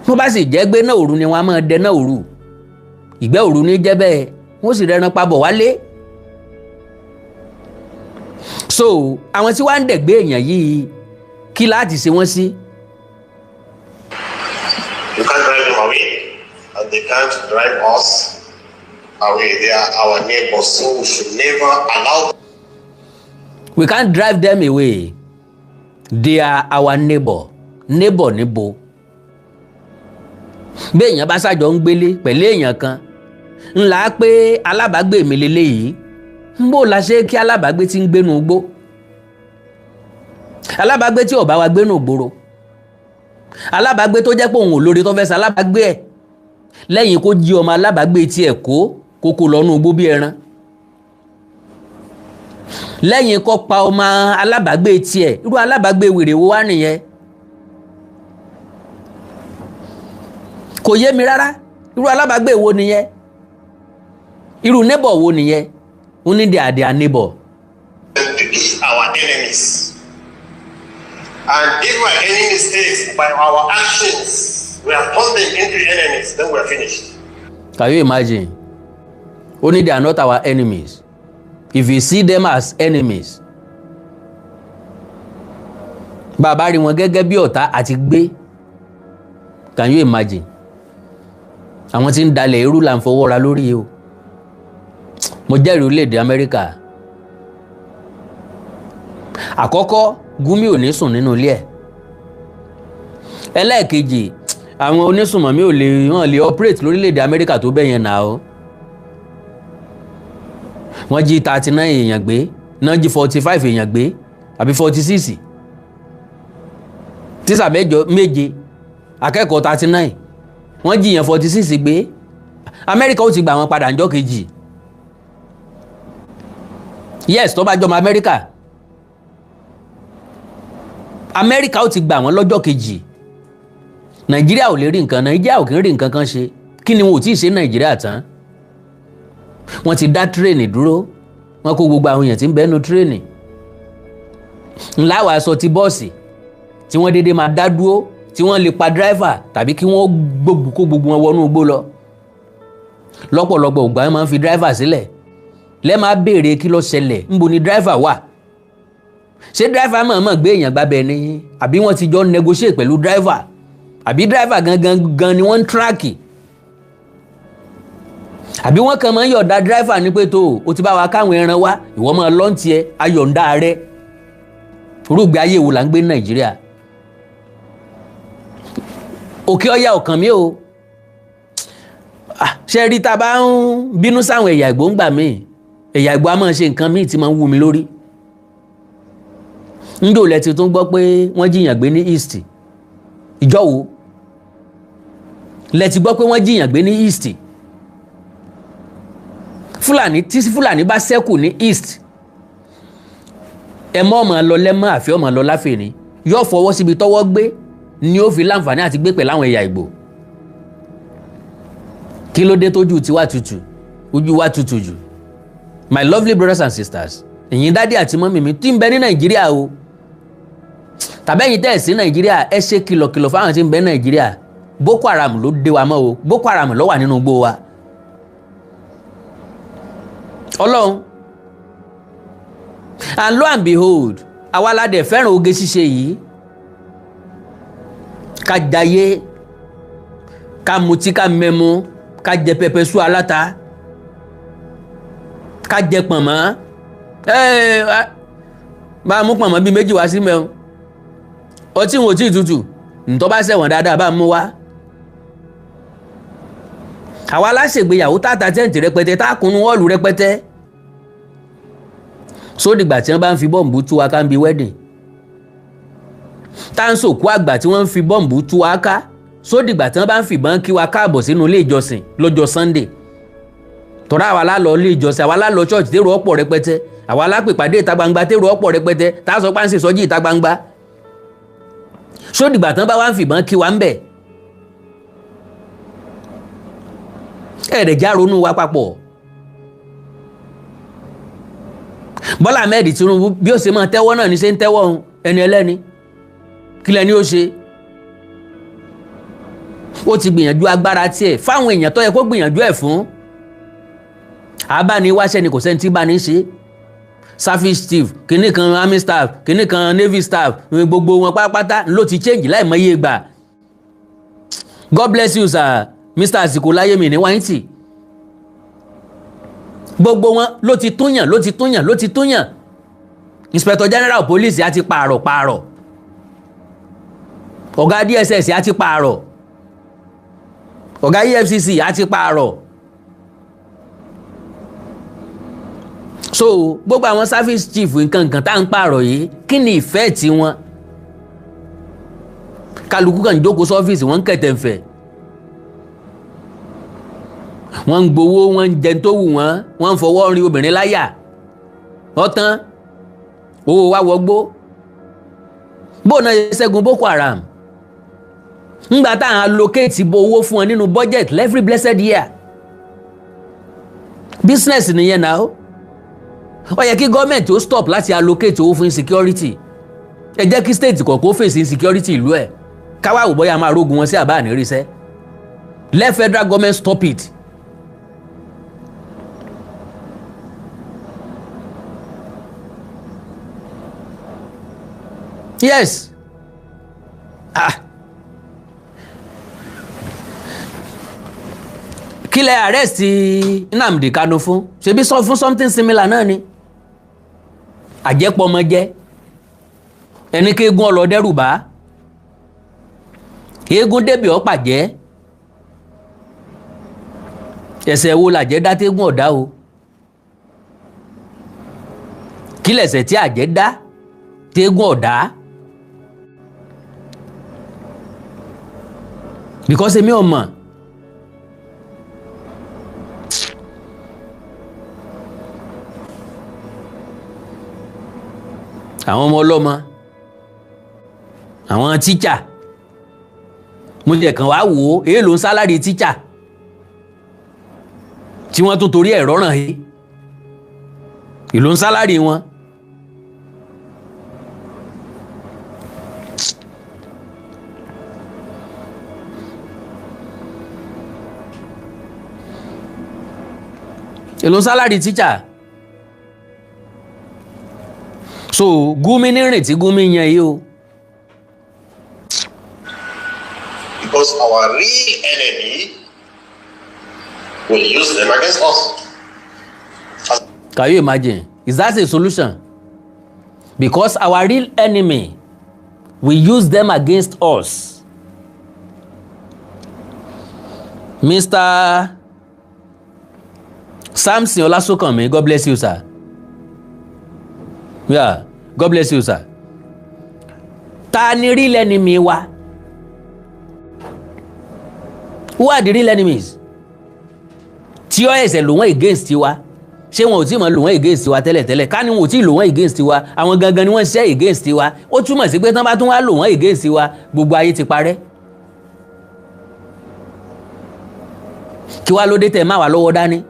Wọ́n bá sì jẹ́ gbé náà, òru ni wọ́n á máa dẹ náà, òru ìgbẹ́ òru ní jẹ́ bẹ́ẹ̀, wọ́n sì rẹran pabọ̀ wálé. So àwọn tí wàá ń dẹ̀gbẹ́ èèyàn yìí, kí láti ṣe wọ́n sí? You can't drive them away, and they can't drive us away. They are our neighbors, so we should never allow We can't drive them away, they are our neighbor. Neighbor níbo? Bí èèyàn bá ṣàjọ ń gbélé pẹ̀lú èèyàn kan ńlá pé alábàágbé mi lélẹ́yìí, ń bò la ṣe kí alábàágbé tí ń gbénu gbó, alábàágbé tí ò bá wa gbénu gbòòrò, alábàágbé tó jẹ́ pé òun ò lórí tó fẹ́ sa alábàágbé ẹ̀ lẹ́yìn kó jí ọmọ alábàágbé tiẹ̀ kó kókó lọ́nù igbó bí ẹran, lẹ́yìn kó pa ọmọ alábàágbé tiẹ̀. Irú alábàágbé wèrè wo wá nìyẹn? Kò yé mi rárá. Irú alábàágbé wo nìyẹn? Irú neighbor wo nìyẹn? Ó ní they are their neighbor. Them to be our enemies. And if by any mistakes, by our actions, we have turned them into enemies, then we are finished. Can you imagine? Only they are not our enemies. If you see them as enemies, bàbá rí wọn gẹ́gẹ́ bí ọ̀tá àti gbé. Can you imagine? Àwọn tí ń dalẹ̀ irú là ń fọwọ́ ra lórí o. Mo jẹ́rìí orílẹ̀-èdè Amẹ́ríkà. Àkọ́kọ́, Gumi ò ní sùn nínú ilé ẹ̀. Ẹlẹ́ẹ̀kejì, àwọn onísùnmọ̀mí ò lè wọ́n lè operate lórílẹ̀-èdè Amẹ́ríkà tó bẹ́ẹ̀ yẹn nà ó. Wọ́n jí 39 èèyàn gbé, náà jí 45 èèyàn gbé àbí 46, tíṣà mẹ́jọ, méje, akẹ́kọ̀ọ́ 39, wọ́n jí èèyàn 46 gbé. Amẹ́ríkà ó ti gbà wọ́n padà ńjọ́ kejì. Yes, tó bá jọmọ Amẹ́ríkà, Amẹ́ríkà ó ti gbà wọ́n lọ́jọ́ kejì. Nàìjíríà ò lè rí nǹkan, Nàìjíríà ò kì í rí nǹkan kan ṣe. Kí ni wọn ò tí ì ṣe Nàìjíríà tán? Wọ́n ti dá train dúró, wọ́n kó gbogbo àwọn èèyàn tí ń bẹ́nu train. Ńlá wàá sọ ti bọ́ọ̀sì tí wọ́n déédéé máa dá dúró, tí wọ́n lè pa driver tàbí kí wọ́n gbogbo kó gbogbo wọn wọnú igbó lọ. Lọ́pọ̀lọpọ̀ ìgbà wọ́n máa ń fi driver sílẹ̀. Lẹ́ẹ̀ máa béèrè kí ló ṣẹlẹ̀, ńbo ni driver wà? Ṣé driver mọ̀ọ́mọ̀ gbé èèyàn gbábẹ́ ni, àbí wọ́n ti jọ negotiate pẹ̀lú driver, àbí driver gangan gan ni wọ́n ń track, àbí wọ́n kàn máa ń yọ̀ǹda driver ní pé tó o ti bá wa káwọn ẹran wá, ìwọ máa lọ́ǹtì ẹ, ayọ̀ǹda rẹ? Rúgbẹ́ ayé wo là ń gbé ní Nàìjíríà? Òkè ọ̀yà ọ̀kàn mi o. Ṣe rí, tá a bá ń bínú sáwọn ẹ̀yà Ìgbò ń gbà míì, ẹ̀yà Ìgbò á máa ṣe nǹkan míì tí máa ń wú mi lórí. Ńjò lẹ ti tún gbọ́ pé wọ́n jiyàn gbé ní East? Ìjọ wo lẹ ti gbọ́ pé wọ́n jiyàn gbé ní East? Fúlàní, tí Fúlàní bá ṣẹ́kù ní East, ẹ mọ́ ọmọ lọ lẹ́mọ́ àfi ọmọ lọ láfẹ̀ẹ́ yóò fọwọ́ síbi tọ́wọ́ gbé ni ó fi láǹfààní àti gbé pẹ̀lú àwọn ẹ̀yà Ìgbò. Kí ló dé tójú tiwa tutù, ojú wa tutù jù? My lovely brothers and sisters, ẹ̀yin daddy àti mummy mi tí ń bẹ ní Nàìjíríà o, tàbí ẹ̀yin tẹ́ ẹ̀ sí Nàìjíríà, ẹ ṣe kìlọ̀kìlọ̀ fáwọn tí ń bẹ ní Nàìjíríà. Boko Haram ló dé wa mọ́ o. Boko Haram ló wà nínú igbó wa. Ọlọ́run. And lo and behold, àwa la dẹ̀ fẹ́ràn oge ṣíṣe yìí, ká jayé, ká mutí, ká mẹ́mu, ká jẹ pepper soup aláta, ká jẹ pọ̀nmọ́. Ẹ bá a mú pọ̀nmọ́ bíi méjì wá sí mẹ́un, ọtí wọn ò tí ì tutù, ntọ́ bá ṣẹ̀wọ̀n dáadáa, bá a mú wá. Àwa aláṣègbéyàwó tààtà tent rẹpẹtẹ, tá a kunu hall rẹpẹtẹ. Sódìgbà tí wọ́n bá ń fi bọ́ǹbù tú wa ká ń bi wedding, tá ń sòkú àgbà tí wọ́n ń fi bọ́ǹbù tú wa ká, sódìgbà tí wọ́n bá ń fìbọn kí wa káàbọ̀ sínú ilé ìjọsìn lọ́jọ́ Sunday, tọ́ra àwa lá lọ ilé ìjọsìn, àwa lá lọ church tèrò ọ̀pọ̀ rẹpẹtẹ, àwa lá pè pàdé ìta gbangba tèrò ọ̀pọ̀ rẹpẹtẹ, tá a sọ pé à ń ṣe ìsọjí ìta gbangba, sódìgbà tí wọ́n bá wá ń fìbọn kí wa ń bẹ̀? Ẹ̀ẹ́dẹ̀ já ronú wa papọ̀. Bọ́lá Ahmed Tinubu, bí ó ṣe máa tẹ́wọ́ náà ní ṣe ń tẹ́wọ́ òun. Ẹni ẹlẹ́ni, kí lẹ́ni ó ṣe? Ó ti gbìyànjú agbára tiẹ̀ fáwọn èèyàn tó yẹ kó gbìyànjú ẹ̀ fún. Abániwáṣẹ́ ni, kò sẹ́ni tí bá ní ṣe. Service chief kìnnì kan, army staff kìnnì kan, navy staff, gbogbo wọn pátápátá ló ti change láìmọye ìgbà. God bless you, sir, Mr. Àsìkò Láyémi ní wáyìntì. Gbogbo wọn ló ti túnyàn, ló ti túnyàn, ló ti túnyàn. Inspector general police á ti pààrọ̀ pààrọ̀, ọ̀gá DSS á ti pààrọ̀, ọ̀gá EFCC á ti pààrọ̀. So gbogbo àwọn service chief nǹkan nǹkan tá à ń pààrọ̀ yìí, kí ni ìfẹ́ tí wọn? Kálukú kàn jókòó sọ́fíìsì, wọ́n ń kẹ̀tẹ̀ǹfẹ̀, wọ́n ń gbowó, wọ́n ń jẹun tó wù wọ́n, wọ́n ń fọwọ́ rin obìnrin láyà. Ọ̀tán owó wa wọgbó. Bó náà ṣe ṣẹ́gun Boko Haram ńgbà tá à ń allocate bo owó fún wọn nínú budget every blessed year? Business nìyẹn náà. Ó yẹ kí gọ́ọ̀mẹ̀ntì ó stop láti allocate owó fún insecurity. Ẹ jẹ́ kí state kọ̀ọ̀kan ó fèsì insecurity ìlú ẹ̀, káwá wò bóyá máa rógun wọn sí àbá àníríṣẹ́. Let federal government stop it. Yes, ah, Kí lẹ arrest Nnamdi Kanu fún? Ṣebí sọ fún something similar náà ni. Àjẹpọmọjẹ ẹni kéegun ọlọdẹrù bá eégún débi ọ̀pàjẹ́. Ẹ̀ṣẹ̀ wo làjẹ́ dá tégún ọ̀dá o? Kí lẹ̀ṣẹ̀ tí àjẹ́ dá tégún ọ̀dá? Because èmi ò mọ̀. Àwọn ọmọ ọlọ́mọ, àwọn tíṣà, mo jẹ́ kàn wá wò ó, èèlò ń salary tíṣà tí wọ́n tún torí ẹ̀rọ ràn yìí, èlò ń salary wọn. Èlò ń salary tíṣà. So Gumi ní rìn tí Gumi yan yìí o. Because our real enemy will use them against us. Can you imagine? Is that a solution? Because our real enemy will use them against us. Mr. Samson Olasokanmi, God bless you, sir. Yeah, God bless you, sir. Ta ni real enemy wa? Who are the real enemies? Tí ó ẹsẹ̀ lò wọ́n against wa, ṣé wọn ò tí mọ̀ lò wọ́n against wa tẹ́lẹ̀tẹ́lẹ̀? Ká ní wọn ò tí lò wọ́n against wa, àwọn gangan ni wọ́n ṣiṣẹ́ against wa. Ó túmọ̀ sí pé tán bá tún wá lò wọ́n against wa, gbogbo ayé ti parẹ́. Kí wá ló dé tẹ̀ má wà lọ́wọ́ dání?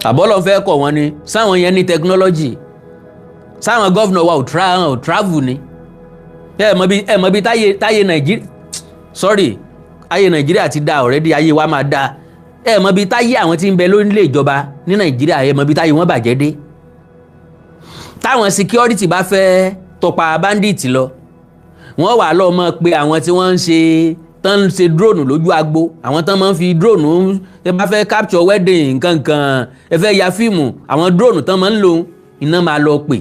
Àbọ́lọ̀ fẹ́ kọ̀ wọ́n ni sáwọn yẹn ní technology, sáwọn governor wa ò travel ni. Ẹ mọ̀ bí táyé Nàìjíríà, sorry, ayé Nàìjíríà ti da already, ayé wa máa da. Ẹ mọ̀ bí táyé àwọn tí ń bẹ lórílẹ̀ ìjọba ní Nàìjíríà, ẹ mọ̀ bí táyé wọn bàjẹ́ dé. Táwọn security bá fẹ́ tọpa bandit lọ, wọ́n wà lọ́ọ́ mọ̀ pé àwọn tí wọ́n ń ṣe tán ń ṣe drone lójú agbo, àwọn tán máa ń fi drone, ẹ bá fẹ́ capture wedding nkankan, ẹ fẹ́ ya fíìmù, àwọn drone tán máa ń lò iná máa lọ pè.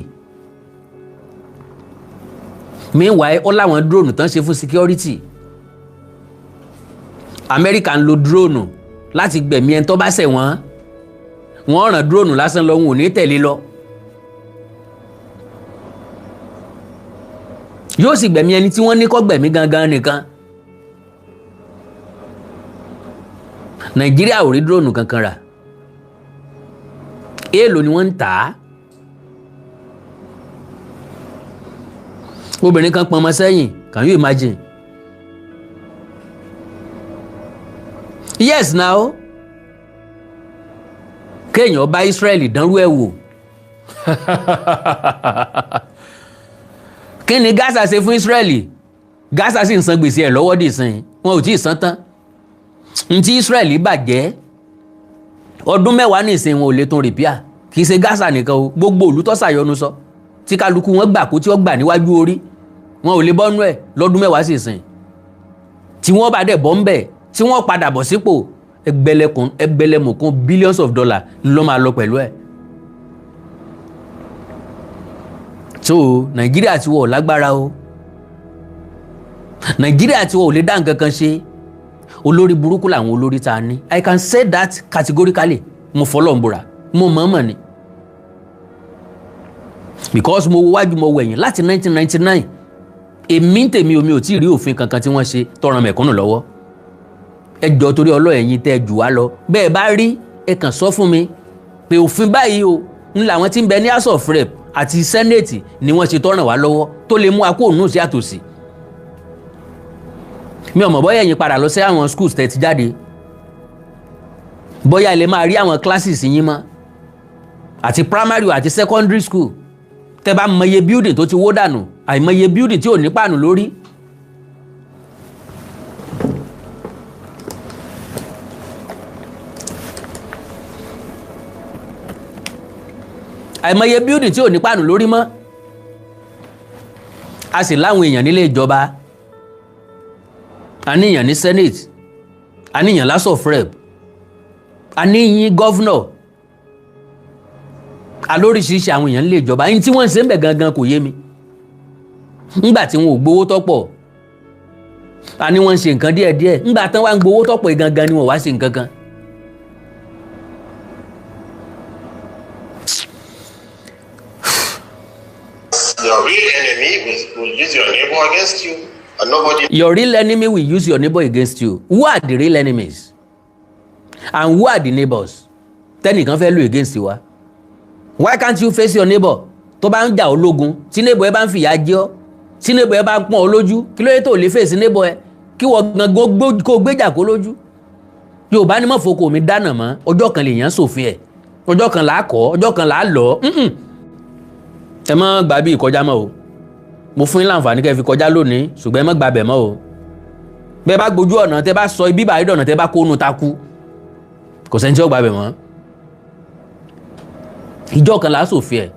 Meanwhile, ó láwọn drone tán ṣe fún security. Amẹ́ríkà ń lo drone láti gbẹ̀mí ẹni tó bá ṣẹ̀ wọ́n. Wọ́n ràn drone lásán lọ, wọn ò ní tẹ̀lé lọ. Yóò sì gbẹ̀mí ẹni tí wọ́n ní kó gbẹ̀mí gangan nìkan. Nàìjíríà ò rí drone kankan rà. Èèlò ni wọ́n ń tà á. Obìnrin kan pọnmọ sẹ́yìn, can you imagine? Yes now, kéèyàn bá Israẹli dánrú ẹ̀ wò. Kí ni Gaza ṣe fún Israẹli? Gaza sì ń san gbèsè ẹ̀ lọ́wọ́ dìsìn, wọn ò tí ì san tán. Ntí Israẹli bàjẹ́ ọdún 10 nìsín, wọn ò lè tún repair. Kì í ṣe Gaza nìkan o, gbogbo òlú tó ṣàyọnu sọ tí kálukú wọn gbà kó tí wọ́n gbà níwájú orí, wọn ò lè bọ́nú ẹ̀ lọ́dún 10 sì sìn. Tí wọ́n bá dẹ̀ bọ́ ń bẹ̀, tí wọ́n padà bọ̀ sípò, ẹgbẹ̀lẹ̀kùn ẹgbẹ̀lẹ̀mùkún billions of dollars ló máa lọ pẹ̀lú ẹ̀. So Nàìjíríà ti wọ̀ lágbára o, Nàìjíríà ti wọ̀ ò lè dá nǹkan kan ṣe. Olórí burúkú làwọn olórí tá a ní. I can say that categorically. Mo fọlọ́ ń búra, mo mọ̀ọ́mọ̀ ni, because mo wo wájú, mo wẹ̀yìn. Láti 1999, èmi ń tèmi omi ò tí ì rí òfin kankan tí wọ́n ṣe tọrọ mẹ̀kúnnù lọ́wọ́. Ẹ jọ, torí ọlọ́ẹ̀yìn tẹ́ jù wá lọ, bẹ́ẹ̀ bá rí, ẹ kàn sọ fún mi pé òfin báyìí o ń làwọn tí ń bẹ ní House of Rep àti Senate ni wọ́n ṣe tọ́ràn wá lọ́wọ́ tó lè mú akó òun sí àtòsí. Mi ò mọ̀ bóyá ẹ̀yin padà lọ sí àwọn schools tẹ́ ti jáde, bóyá ilé máa rí àwọn classes yín mọ́, àti primary àti secondary school. Tẹ́ bá mọye building tó ti wó dànù, àìmọye building tí ò ní pàánù lórí. Àìmọye building tí ò ní pàánù lórí mọ́. A sì láwọn èèyàn nílé ìjọba. A níyàn ní Senate, a níyàn House of Rep, a níyìn governor, a lóríṣiríṣi àwọn èèyàn lè jọba. Ẹni tí wọ́n ń ṣe ń bẹ̀ gangan kò yé mi. Ńgbà tí wọn ò gbowó tọ́pọ̀, a ní wọ́n ń ṣe nǹkan díẹ̀díẹ̀. Ńgbà tán wá ń gbowó tọ́pọ̀ gangan ni wọ́n wá ṣe nǹkan kan. Your real enemy will use your neighbor against you, and nobody Your real enemy will use your neighbor against you. Who are the real enemies? And who are the neighbors? Tẹ́nìkan fẹ́ lò against wa. Why can't you face your neighbor? Tó bá ń jà ọ́ lógun, tí neighbor ẹ bá ń fìyà jẹ ọ́, tí neighbor ẹ bá ń pọ́n ọ lójú, kí ló dé tó lè face neighbor ẹ? Kí wọ́n gangan kó gbéjà kó lójú. Yorùbá ní mọ̀ foko mi dáná mọ́, ọjọ́ kan lèèyàn sòfin ẹ̀, ọjọ́ kan là á kọ́, ọjọ́ kan là á lọ. Ẹ má gbà bí ìkọjá mọ́ o. Mo fún yín láǹfààní kẹ́ fi kọjá lónìí, ṣùgbọ́n ẹ má gbàbẹ̀ mọ́ o. Bẹ́ẹ̀ bá gbójú ọ̀nà, tẹ́ bá sọ ibi báyìí dọ̀nà, tẹ́ bá kónú takú, kò sẹ́ni tí ó gbàbẹ̀ mọ́. Ìjọ kan là á sòfin ẹ̀,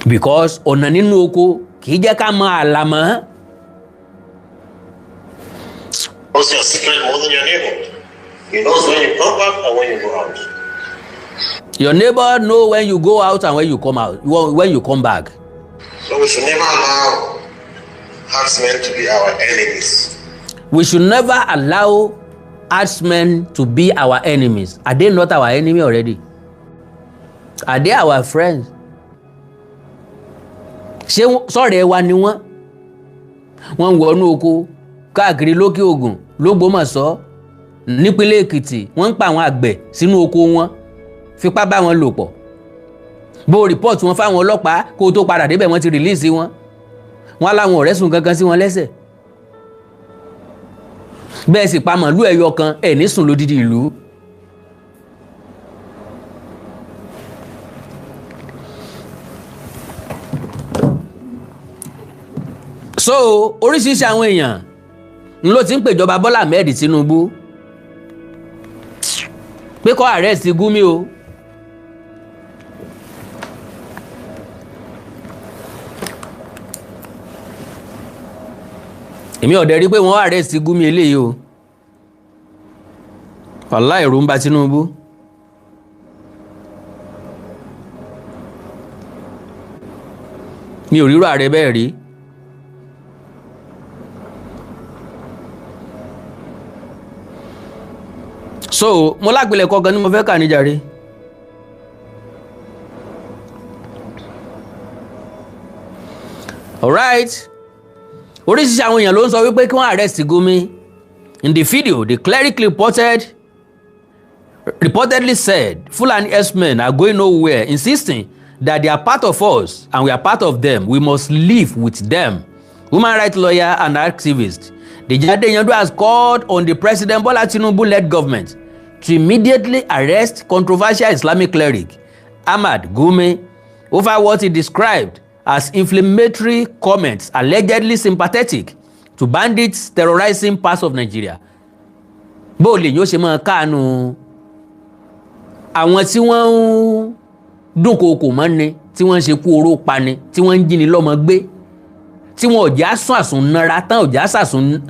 because ọ̀nà nínú oko kì í jẹ́ ká mọ àlà mọ́. Knows your secret more than your neighbor. He knows when you come back and when you go out. Your neighbor know when you go out and when you come out, when you come back. So we should never allow herdsmen to be our enemies. We should never allow herdsmen to be our enemies. Are they not our enemy already? Are they our friends? Ṣé sọ̀rọ̀ ẹ wa ni wọ́n? Wọ́n ń wọnú oko káàkiri lókè Ògùn, lÓgbómọ̀ṣọ́, nípínlẹ̀ Èkìtì. Wọ́n ń pa àwọn àgbẹ̀ sínú oko wọn, fipá bá wọn lò pọ̀. Bó o report wọn fáwọn ọlọ́pàá, kó o tó padà débẹ̀, wọ́n ti release wọn. Wọ́n á láwọn ọ̀rẹ́ sùn kankan sí wọn lẹ́sẹ̀. Bẹ́ẹ̀ sì pa màálù ẹyọ kan ẹ̀ ní sùn lódìdí ìlú. So oríṣiríṣi àwọn èèyàn ń ló ti ń pèjọba Bọ́lá Ahmed Tinubu pé kó arrest Gumi o. Èmi ọ̀dẹ̀ rí pé wọ́n arrest Gumi eléyìí o. Wàláhì, ẹ̀rù ń bà Tinubu. Mi ò rírò ààrẹ bẹ́ẹ̀ rí. So mo lápilẹ̀ kọ̀ọ̀kan ní mo fẹ́ kà níjàre. Alright, oríṣiríṣi àwọn èèyàn ló ń sọ wípé kí wọ́n arrest Gumi. In the video, the cleric reportedly said Fulani herdsmen are going nowhere, insisting that they are part of us and we are part of them. We must live with them. Human rights lawyer and activist Deji Adeyanju has called on the President Bola Tinubu-led government to immediately arrest controversial Islamic cleric Ahmad Gumi over what he described as inflammatory comments allegedly sympathetic to bandits terrorizing parts of Nigeria. Bó o lè yóò ṣe máa káànú àwọn tí wọ́n ń dúnkookò mọ́ni, tí wọ́n ń ṣe kú oró pani, tí wọ́n ń jíni lọ́mọ gbé, tí wọn ò já sún àsùn nara tán, ò já sàsùn.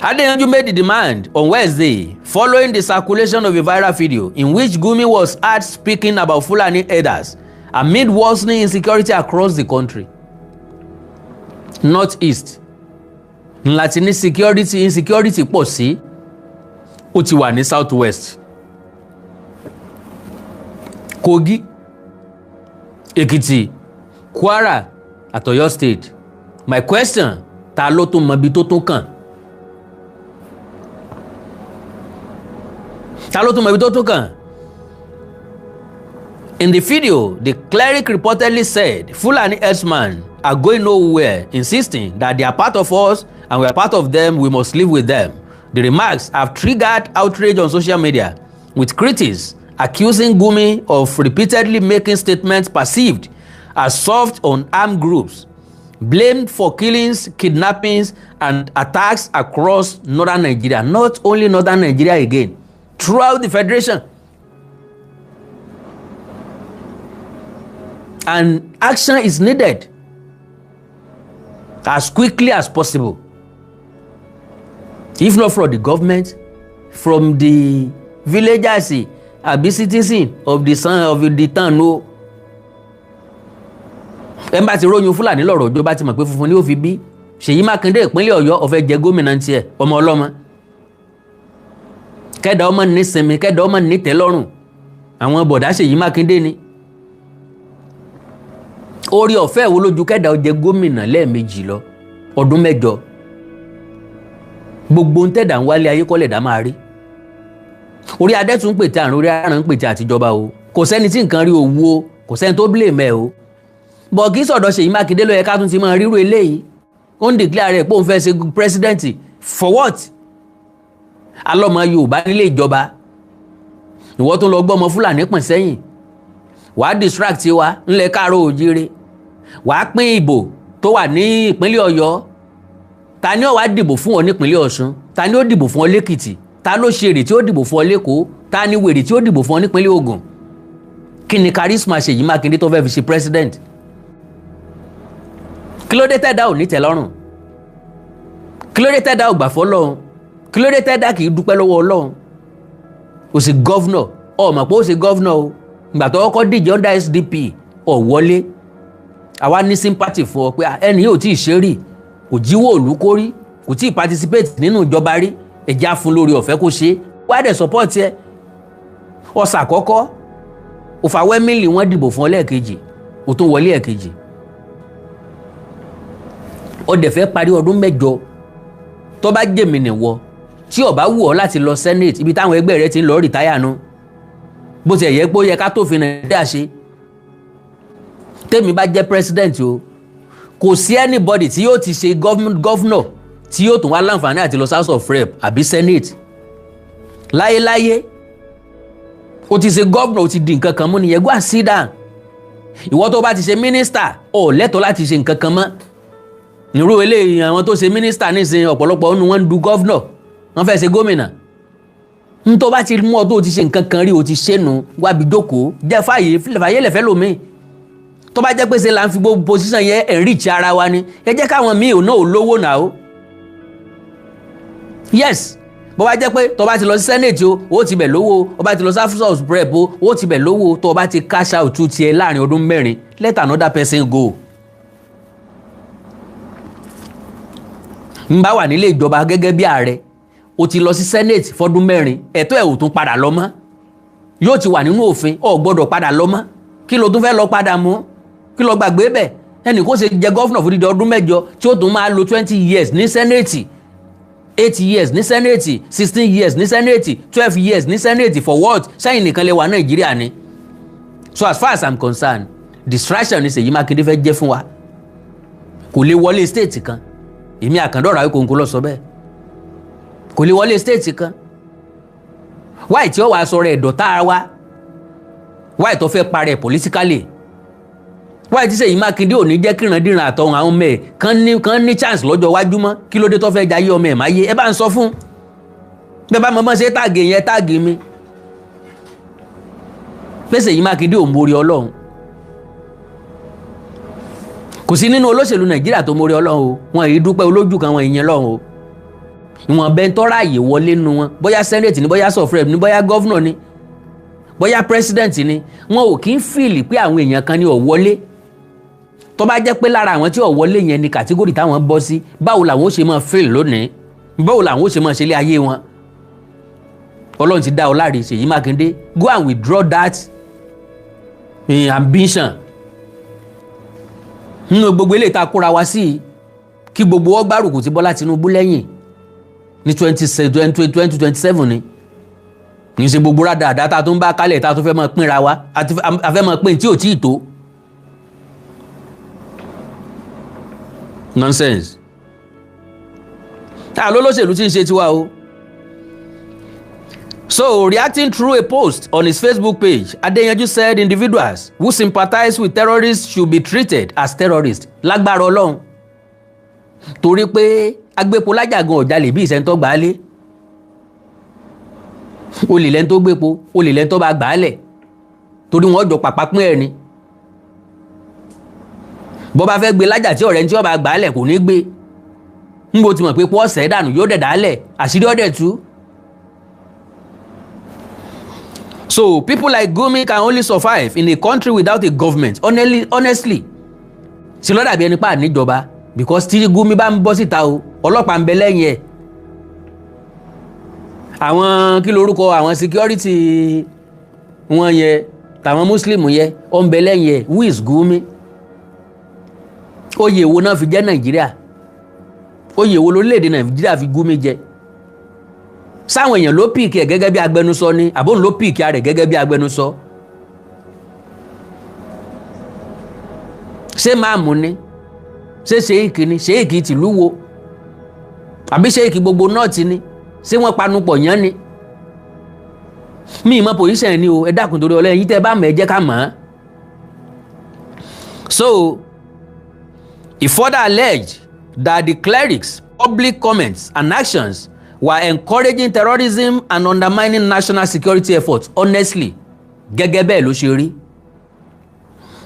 Adeyanju made the demand on Wednesday following the circulation of a viral video in which Gumi was heard speaking about Fulani herders amid worsening insecurity across the country. North East ńlá ti ní security insecurity pọ̀ sí, ó ti wà ní South West, Kogi, Èkìtì, Kwara àtọ̀yọ́ State. My question, ta ló tún mọ ibi tó tún kàn? Ta ló tún mọ ibi tó tún kàn? In the video, the cleric reportedly said Fulani herdsmen are going nowhere, insisting that they are part of us and we are part of them, we must live with them. The remarks have triggered outrage on social media, with critics accusing Gumi of repeatedly making statements perceived as soft on armed groups blamed for killings, kidnappings, and attacks across northern Nigeria. Not only northern Nigeria again, throughout the federation. And action is needed as quickly as possible, if not from the government, from the villagers àbí citizen of the son of the town o. Ẹ bá ti róyún Fúlàní lọ́rọ̀ ọjọ́ bá ti mọ̀ pé funfun ni ó fi bí. Ṣèyí Mákindé ìpínlẹ̀ Ọ̀yọ́, ó fẹ́ jẹ gómìnà tiẹ̀, ọmọ ọlọ́mọ kẹ́dà, ọmọ nísinmi kẹ́dà, ọmọ nítẹ́lọ́rùn. Àwọn bọ̀dá Ṣèyí Mákindé ni orí ọ̀fẹ́ wo lójú kẹ́dà ó jẹ gómìnà lẹ́ẹ̀mejì lọ, ọdún 8? Gbogbo ń tẹ̀dá ń wálé ayé kọ́lẹ̀ dá máa rí. Orí adẹ́tún pètè àrùn, orí aràn ń pètè àtijọba o. Kò sẹ́ni tí nǹkan rí owó o, kò sẹ́ni tó blame ẹ̀ o. Bọ̀ kí sọ̀dọ̀ Ṣèyí Mákindé ló yẹ ká tún ti máa ríru eléyìí. Ó ń declare rẹ̀ pé òun fẹ́ ṣe president for what? Alọ́mọ Yorùbá nílé ìjọba, ìwọ tó lọ gbọ́mọ Fúlàní pọ̀n sẹ́yìn, wàá distract wa ńlẹ̀ káàárọ̀ òjíire, wàá pín ìbò tó wà ní ìpínlẹ̀ Ọ̀yọ́. Ta ni ó wá dìbò fún ọ nípínlẹ̀ Ọ̀ṣun? Ta ni ó dìbò fún ọ lẹ́kìtì? Ta ló ṣe èrè tí ó dìbò fún ọ lẹ́kọ̀ọ́? Ta ni wèrè tí ó dìbò fún ọ nípínlẹ̀ Ògùn? Kí ni charisma Ṣèyí Mákindé tó fẹ́ fi ṣe president? Kí ló dé tẹ́dá ò ní tẹ́lọ́rùn? Kí ló dé tẹ́dá ò gbà fọ́lọ́run? Kí ló dé tẹ́dá kì í dúpẹ́ lọ́wọ́ Ọlọ́run? Ó sì governor, ọ mọ̀ pé ó ṣe governor o. Ìgbà tó kọ́kọ́ díje under SDP, ọ̀ wọlé. Àwa ní sympathy fún ọ pé ẹni yóò tí ì ṣe rí, kò jíwó òlú kó rí, kò tí ì participate nínú ìjọba rí, ẹ̀já fún lórí ọ̀fẹ́ kó ṣe é. Wá dẹ̀ support ẹ. Ọ̀sà àkọ́kọ́ overwhelmingly wọ́n dìbò fún ọ. Lẹ́ẹ̀kejì, ó tún wọlé ẹ̀kejì. Ó dẹ̀ fẹ́ parí ọdún 8. Tó bá jèmi nìwọ, tí ó bá wù ọ́ láti lọ senate, ibi táwọn ẹgbẹ́ rẹ ti ń lọ retire nu, bó ti ẹ̀yẹ pé ó yẹ ká tó fi Nàìjíríà ṣe. Tèmi bá jẹ́ president o, kò sí anybody tí yóò ti ṣe governor tí yóò tún wá láǹfààní àti lọ House of Rep àbí senate láyéláyé. O ti ṣe governor, o ti di nǹkan kan mú nìyẹn, go and sit down. Ìwọ tó bá ti ṣe minister, ò lẹ́tọ̀ọ́ láti ṣe nǹkan kan mọ́. Nírú eléyìí, àwọn tó ṣe minister nísìnyí, ọ̀pọ̀lọpọ̀ nínú wọn ń du governor, wọ́n fẹ́ ṣe gómìnà. N tó bá ti mú ọ tó ti ṣe nǹkan kan rí, o ti ṣe nu, wábi jókòó jẹ́, fàyè fàyè lẹ̀fẹ́ lómi. Tó bá jẹ́ pé ṣe là ń fi gbogbo position yẹn enrich ara wa ni, ẹ jẹ́ káwọn míì ò náà ò lówó náà o. Yes, bó bá jẹ́ pé tó bá ti lọ sí senate o, ó ti bẹ̀ lówó. Ó bá ti lọ sí House of Rep o, ó ti bẹ̀ lówó. Tó bá ti cash out tiẹ̀ láàrin ọdún 4, let another person go. N bá wà nílé ìjọba gẹ́gẹ́ bí ààrẹ, o ti lọ sí senate fọdún 4, ẹ̀tọ́ ẹ̀ ò tún padà lọ mọ́. Yóò ti wà nínú òfin, ò gbọ́dọ̀ padà lọ mọ́. Kí ló tún fẹ́ lọ padà mú? Kí ló gbàgbé bẹ̀? Ẹnì kó ṣe jẹ governor fún dídí ọdún 8, tí ó tún máa lo 20 years ní senate, 8 years ní senate, 16 years ní senate, 12 years ní senate, for what? Sẹ́yìn nìkan lè wà Nàìjíríà ni? So as far as I'm concerned, distraction ni Ṣèyí Mákindé fẹ́ jẹ́ fún wa. Kò lè wọlé state kan. Èmi Àkàndọ̀rọ̀ Awíkonko lọ sọ bẹ́ẹ̀, kò lè wọlé state kan. Wáì tí ó wàá sọ̀rọ̀ ẹ̀dọ̀ tá a wá, wáì tó fẹ́ parẹ́ politically, wáì tí Ṣèyí Mákindé ò ní jẹ́ kírandíran àtọ̀hún àwọn ọmọ ẹ̀ kan ní chance lọ́jọ́ iwájú mọ́. Kí ló dé tó fẹ́ jayé ọmọ ẹ̀ máyé? Ẹ bá ń sọ fún bẹ́ẹ̀ bá mọ̀ mọ́ ṣe tag yẹn, tag mi pé Ṣèyí Mákindé ò mórí Ọlọ́run. Kò sí nínú olóṣèlú Nàìjíríà tó mórí Ọlọ́run o. Wọn yìí dúpẹ́ olójú kan, wọn ìyẹn lọ́run o. Ìwọ̀n bẹ́ẹ̀ tọ́ra àyè wọlé nu wọn, bóyá senate ni, bóyá sọ̀frẹ̀ ni, bóyá governor ni, bóyá president ni, wọn ò kí ń feel pé àwọn èèyàn kan ní ò wọlé. Tó bá jẹ́ pé lára àwọn tí ò wọlé yẹn ni category táwọn bọ́ sí, báwo làwọn ó ṣe máa feel lónìí? Báwo làwọn ó ṣe máa ṣe ilé ayé wọn? Ọlọ́run ti dá ọ láre. Ṣèyí Mákindé, go and withdraw that ambition. Nínú gbogbo eléyìí tá a kóra wa sí, kí gbogbo wọn gbárùkù ti Bọ́lá Tinubu lẹ́yìn ní 2027 ni. Kì í ṣe gbogbo rádàdà tá a tún bá kálẹ̀, tá a tún fẹ́ máa pínra wa, a fẹ́ máa pín tí ò tí ì tó. Nonsense. Tá a lólóṣèlú tí ń ṣe tiwa o. So, reacting through a post on his Facebook page, Adeyanju said individuals who sympathize with terrorists should be treated as terrorists. Lágbára Ọlọ́run. Torí pé agbépo lájàgan ọ̀jalè bí ìṣẹ́ntọ́ gbà á lé. Olè lẹ́ni tó gbépo, olè lẹ́ni tó bá gbà á lẹ̀. Torí wọ́n jọ pàpà pín ẹ̀ ni. Bó bá fẹ́ gbé lájà tí ọ̀rẹ́ ní tí ó bá gbà á lẹ̀, kò ní gbé. Ń bo ti mọ̀ pé pọ́ ọ̀sẹ̀ dànù, yóò dẹ̀ dálẹ̀, àṣírí ọ̀dẹ̀ tú. So people like Gumi can only survive in a country without a government. Honestly, ṣe ló dàbí ẹni pa níjọba, because tí Gumi bá ń bọ́ síta o, ọlọ́pàá ń bẹ lẹ́yìn ẹ̀, àwọn kí lorúkọ àwọn security wọn yẹ, tàwọn Muslim yẹ, ó ń bẹ lẹ́yìn ẹ̀. Who is Gumi? Oyè wo náà fi jẹ́ Nàìjíríà? Oyè wo lórílẹ̀‐èdè Nàìjíríà fi Gumi jẹ? Sáwọn èèyàn ló pick ẹ̀ gẹ́gẹ́ bí agbẹnusọ ni, àbóun ló pick rẹ̀ gẹ́gẹ́ bí agbẹnusọ? Ṣé máàmù ni? Ṣé ṣéèkì ni? Ṣéèkì tìlú wo? Àbí ṣéèkì gbogbo nọ́ọ̀tì ni? Ṣé wọ́n panupọ̀ yán ni? Mi ì mọ position ni o. Ẹ dákun, torí ọlẹ́yìn tẹ́ bá mọ̀, ẹ jẹ́ ká mọ̀ ọ́n. So he further alleged that the clerics' public comments and actions were encouraging terrorism and undermining national security efforts. Honestly, gẹ́gẹ́ bẹ́ẹ̀ ló ṣe rí.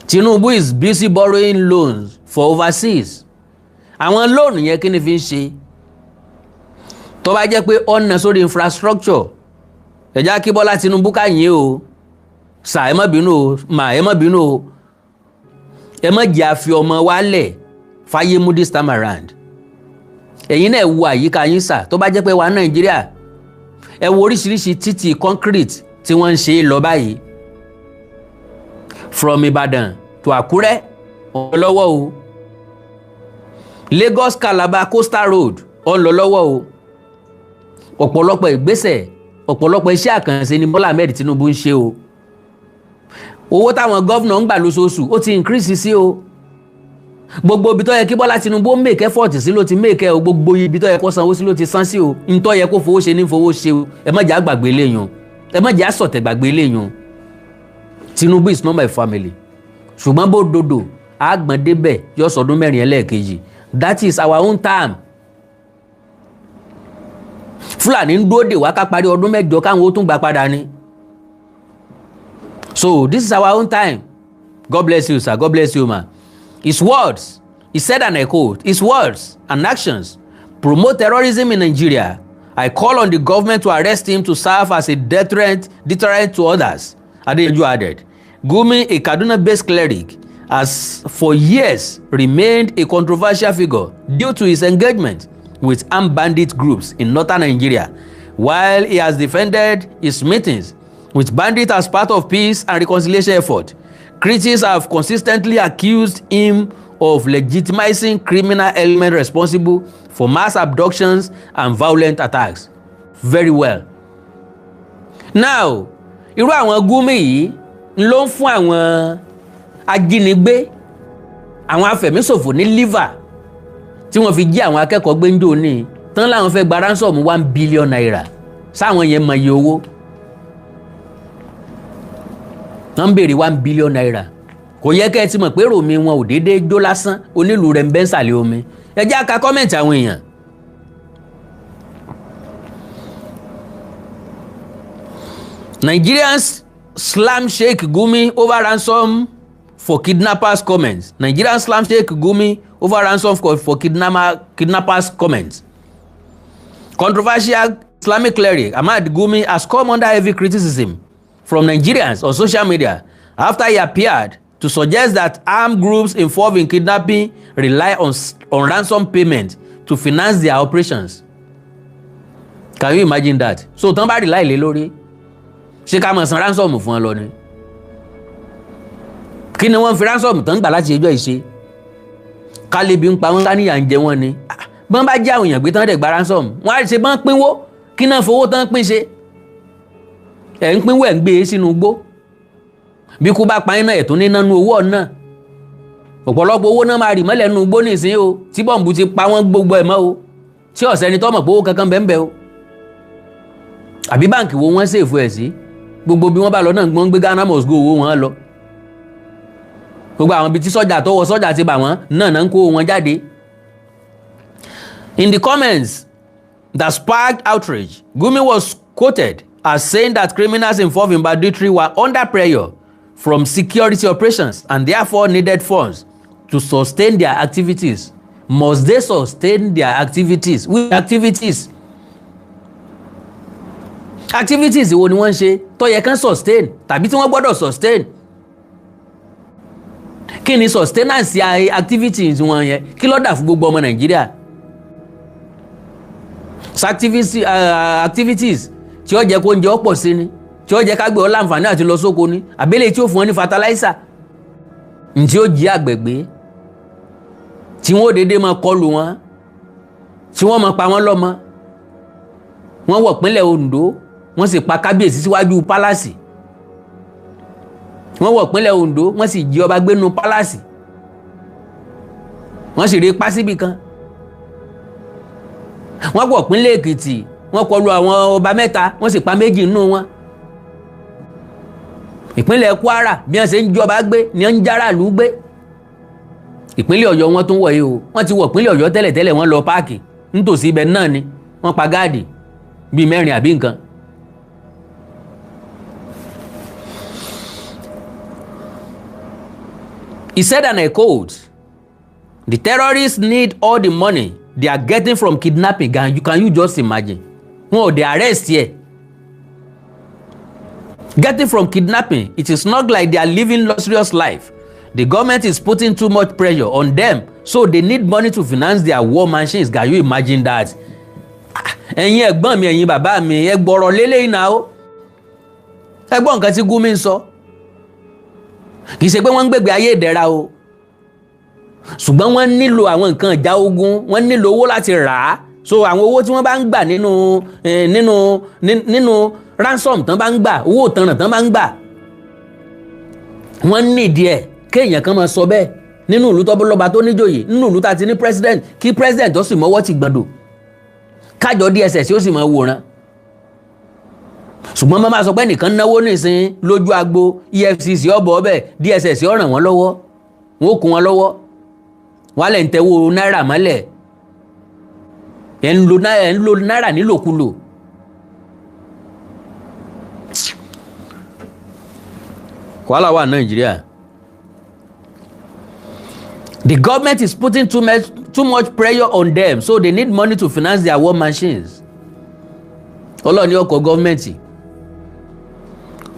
Tinubu is busy borrowing loans for overseas. Àwọn loan yẹn, kí ni fi ń ṣe? Tó bá jẹ́ pé ọ̀nà sórí infrastructure, ẹ̀já kí Bọ́lá Tinubu káyìn o. Sà, ẹ má bínú o. Mà, ẹ má bínú o. Ẹ má jẹ́ àfi ọmọ wa lẹ̀ fáyé mú this time around. Ẹ̀yin náà wo àyíká yín, sà. Tó bá jẹ́ pé wà Nàìjíríà, ẹ wo oríṣiríṣi títì concrete tí wọ́n ń ṣe lọ báyìí from Ìbàdàn to Àkúrẹ́ ó ń lọ lọ́wọ́ o. Lagos Calabar Coastal Road, ó ń lọ lọ́wọ́ o. Ọ̀pọ̀lọpọ̀ ìgbésẹ̀, ọ̀pọ̀lọpọ̀ iṣẹ́ àkànṣe ni Bọ́lá Ahmed Tinubu ń ṣe o. Owó táwọn governor ń gbà lóṣooṣù, ó ti increase sí o. Gbogbo ibi tó yẹ kí Bọ́lá Tinubu ó make effort sí ló ti make o. Gbogbo ibi tó yẹ kó sanwó sí ló ti san sí o. N tó yẹ kó fowó ṣe ní fowó ṣe o. Ẹ má jẹ́ àgbàgbé eléyìí o, ẹ má jẹ́ àsọ̀tẹ̀ gbàgbé eléyìí o. Tinubu is not my family, ṣùgbọ́n bó dodo àgbọ̀n débẹ̀, yóò sọdún 4 ẹlẹ́ẹ̀kejì. That is our own time. Fúlàní ń dúró dè wá ká parí ọdún 8 káwọn ó tún gbà padà ni. So this is our own time. God bless you, sir. God bless you, ma. His words, he said, and I quote, "His words and actions promote terrorism in Nigeria. I call on the government to arrest him to serve as a deterrent to others." Adeyanju added. Gumi, a Kaduna-based cleric, has for years remained a controversial figure due to his engagement with armed bandit groups in northern Nigeria. While he has defended his meetings with bandits as part of peace and reconciliation effort, critics have consistently accused him of legitimizing criminal elements responsible for mass abductions and violent attacks. Very well. Now, irú àwọn Gumi yìí ló ń fún àwọn ajínigbé, àwọn afẹ̀míṣòfò ní liver tí wọ́n fi jí àwọn akẹ́kọ̀ọ́ gbé ń jò ní tán láwọn fẹ́ gba ransom ₦1 billion. Sáwọn yẹn mọ iye owó wọ́n ń béèrè? ₦1 billion, kò yẹ kẹ́ ẹ ti mọ̀ pé ròmí wọn ò déédéé jó lásán. Onílù rẹ̀ ń bẹ́ ń sàlẹ̀ omi. Ẹ jẹ́ á ka comment àwọn èèyàn. Nigerians slam Sheikh Gumi over ransom for kidnappers comments. Nigerians slam Sheikh Gumi over ransom for kidnappers comments. Controversial Islamic cleric Ahmad Gumi has come under heavy criticism from Nigerians on social media after he appeared to suggest that armed groups involved in kidnapping rely on ransom payment to finance their operations. Can you imagine that? So tán bá rely lé lórí, ṣé ká máa san ransom fún ọ lọ ni? Kí ni wọ́n fi ransom tán gbà láti ẹjọ́ ìṣe? Kálíbi ń pa wọ́n, káníyà ń jẹ wọ́n ni. Bọ́n bá jẹ́ àwọn èèyàn gbé tán dẹ̀ gba ransom, wọ́n á ṣe bọ́n pínwó. Kí náà fowó tán pín ṣe? Ẹ̀ ń pínwó, ẹ̀ ń gbé e sínú igbó. Bí kú bá pa iná ẹ̀ tó ní nánú owó ọ̀nà, ọ̀pọ̀lọpọ̀ owó náà máa rì mọ́lẹ̀ nínú igbó nísìnyí o, tí bọ́ǹbù ti pa wọ́n gbogbo ẹ̀ mọ́ o, tí ọ̀sẹ́ni tọ́mọ̀ pé owó kankan bẹ́ẹ̀ bẹ́ẹ̀ o. Àbí báǹkì wo wọ́n save ẹ̀ sí? Gbogbo bí wọ́n bá lọ náà, wọ́n gbé Ghana must go owó wọn lọ. Gbogbo àwọn ibi tí sọ́jà tọwọ́ sọ́jà ti bà wọ́n náà náà ń kó wọn jáde. In the comments that sparked outrage, Gumi was quoted as saying that criminals involved in banditry were under pressure from security operations and therefore needed funds to To sustain their activities. Must they sustain their activities? Which activities? Activities wo ni wọ́n ń ṣe tó yẹ kán sustain tàbí tí wọ́n gbọ́dọ̀ sustain? Kí ni sustenance activities wọn yẹn? Kí ló dà fún gbogbo ọmọ Nàìjíríà? Activities tí ó jẹ́ kó oúnjẹ ọ̀pọ̀ sí ni, tí ó jẹ́ ká gbé ọ láǹfààní àti lọ sóko ni, àbẹ́lẹ̀ tí ó fún wọn ní fertilizer ntí ó jí àgbẹ̀ gbé, tí wọ́n ó dédé máa kọlù wọn, tí wọ́n máa pa wọ́n lọ́mọ. Wọ́n wọ̀ pínlẹ̀ Ondo, wọ́n sì pa kábíyèsí síwájú palace. Wọ́n wọ̀ pínlẹ̀ Ondo, wọ́n sì jí ọba gbénu palace, wọ́n sì rí pásíbì kan. Wọ́n wọ̀ pínlẹ̀ Èkìtì, wọ́n kọlu àwọn ọba mẹ́ta, wọ́n sì pa méjì nínú wọn. Ìpínlẹ̀ Kwara, bí wọ́n ṣe ń jọba gbé ni wọ́n ń járàlú gbé. Ìpínlẹ̀ Ọ̀yọ́ wọn tún wọ̀ yìí o. Wọ́n ti wọ̀ ìpínlẹ̀ Ọ̀yọ́ tẹ́lẹ̀tẹ́lẹ̀, wọ́n lọ park nítòsí ibẹ̀ náà ni wọ́n pa guard bíi mẹ́rin àbí nǹkan. He said, and I quote, "The terrorists need all the money they are getting from kidnapping." Can you just imagine? Wọn ò dé arrest here. Getting from kidnapping, it is not like they are living luxurious life. The government is putting too much pressure on them, so they need money to finance their war machines. Can you imagine that? Ẹ̀yin ẹ̀gbọ́n mi, ẹ̀yin bàbá mi, ẹ gbọ́rọ̀ lélẹ́yìn náà o. Ẹ gbọ́ nǹkan tí Gumi ń sọ. Kì í ṣe pé wọ́n ń gbègbè ayé ìdẹ̀ra o, ṣùgbọ́n wọ́n nílò àwọn nǹkan ìjà ogun, wọ́n nílò owó láti rà á. So àwọn owó tí wọ́n bá ń gbà nínú ransom tán bá ń gbà, owó ìtanràn tán bá ń gbà, wọ́n nídìí ẹ̀. Kéèyàn kan máa sọ bẹ́ẹ̀ nínú ìlú tó lọ́ba, tó níjòyè, nínú ìlú tá a ti ní president, kí president tó sì mọ́wọ́ ti gbọ̀ndò, kájọ DSS ó sì máa wòran. Ṣùgbọ́n máa sọ pé nìkan náwó nísìn lójú agbo, EFCC ọ̀bọ̀ ọbẹ̀, DSS ó ràn wọ́n lọ́wọ́, wọ́n ó kún wọn lọ́wọ́. Wọ́n á lẹ̀ ń tẹ́wọ́ náírà mọ́lẹ̀, ẹ̀ ń lo náírà nílòkulò. Wàhálà wà Nàìjíríà. The government is putting too much pressure on them, so they need money to finance their war machines. Ọlọ́ọ̀ni ọkọ̀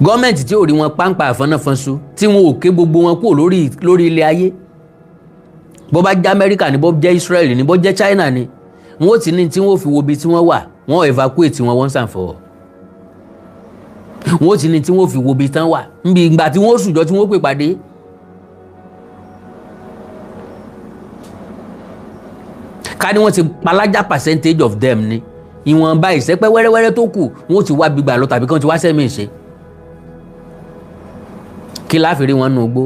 gọ́ọ̀mẹ̀ntì tí ò rí wọn páńpá àfọnáfọ́nṣu, tí wọn ò ké gbogbo wọn kúrò lórí ilẹ̀ ayé. Bó bá jẹ́ Amẹ́ríkà ni, bó jẹ́ Israel ni, bó jẹ́ China ni, wọn ò ti ní tí wọn ò fi wo ibi tí wọ́n wà, wọ́n evacuate wọn once and for all. Wọn ò ti ní tí wọn ò fi wo ibi tán wà níbi ìgbà tí wọ́n ó sùjọ́ tí wọ́n ó pè pàdé. Ká ní wọ́n ti palájà percentage of them ni, ìwọ̀nba ìsẹ́pẹ́ wẹ́rẹ́wẹ́rẹ́ tó kù, wọ́n ó ti wá gbígbà lọ tàbí kí wọ́n ti wá sẹ́mi ṣe kí láfi rí wọn nù gbó.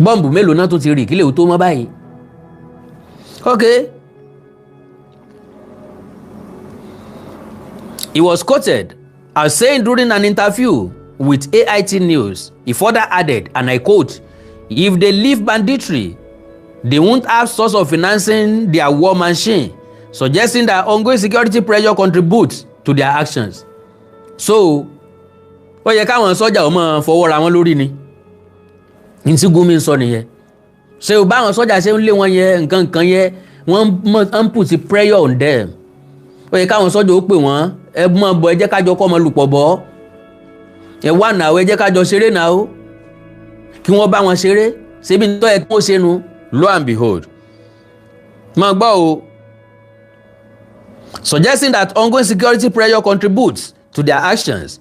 Bọ́ǹbù mélòó náà tó ti rì kílẹ̀ tó mọ́ báyìí? Okay. He was quoted as saying during an interview with AIT News. He further added, and I quote, "If they leave banditry, they won't have source of financing their war machine," suggesting that ongoing security pressure contributes to their actions. So, ó yẹ káwọn sọ́jà ó máa fọwọ́ ra wọn lórí ni. Ní tí Gumi ń sọ nìyẹn. Ṣé o báwọn sọ́jà ṣe ń lé wọn yẹn, nǹkan nǹkan yẹn, wọ́n ń put pressure on them. Ó yẹ káwọn sọ́jà ó pè wọ́n, ẹ mọ̀ bọ̀, ẹ jẹ́ kájọ kọ́ ọmọ lùpọ̀ bọ̀, ẹ wà náà, ẹ jẹ́ kájọ ṣeré náà o, kí wọ́n bá wọn ṣeré ṣébi tó yẹ kí wọ́n ṣe nu. Lo and behold, máa gbọ́ o, suggesting that ongoing security pressure contributes to their actions.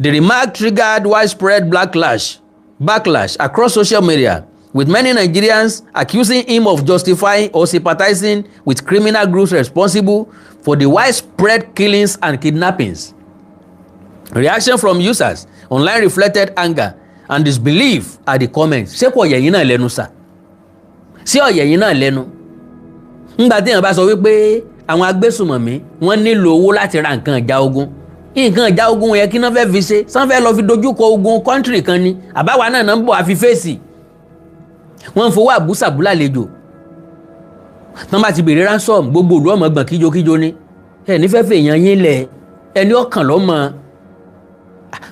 The remark triggered widespread backlash across social media, with many Nigerians accusing him of justifying or sympathizing with criminal groups responsible for the widespread killings and kidnappings. Reaction from users online reflected anger and disbelief at the comments. Ṣé kò yẹ̀yìn náà lẹ́nu sà? Ṣé ọ̀yẹ̀yìn náà lẹ́nu? Ńgbà tí èèyàn bá sọ wípé àwọn agbésùmọ̀mí wọ́n nílò owó láti ra nǹkan ìjà ogun, nǹkan ìjà ogun yẹn, kí náà fẹ́ fi ṣe? Sàn fẹ́ lọ fi dojúkọ ogun country kan ni, àbáwa náà náà ń bọ̀ àfi fèsì? Wọ́n ń fowó àbúsàbúlà lejò. Tán bá ti béèrè ransom, gbogbo ìlú ọmọ gbọ̀n kíjokíjo ni. Ẹ nífẹ̀ẹ́ fèèyàn yín lẹ̀, ẹni ọkàn lọ́mọ.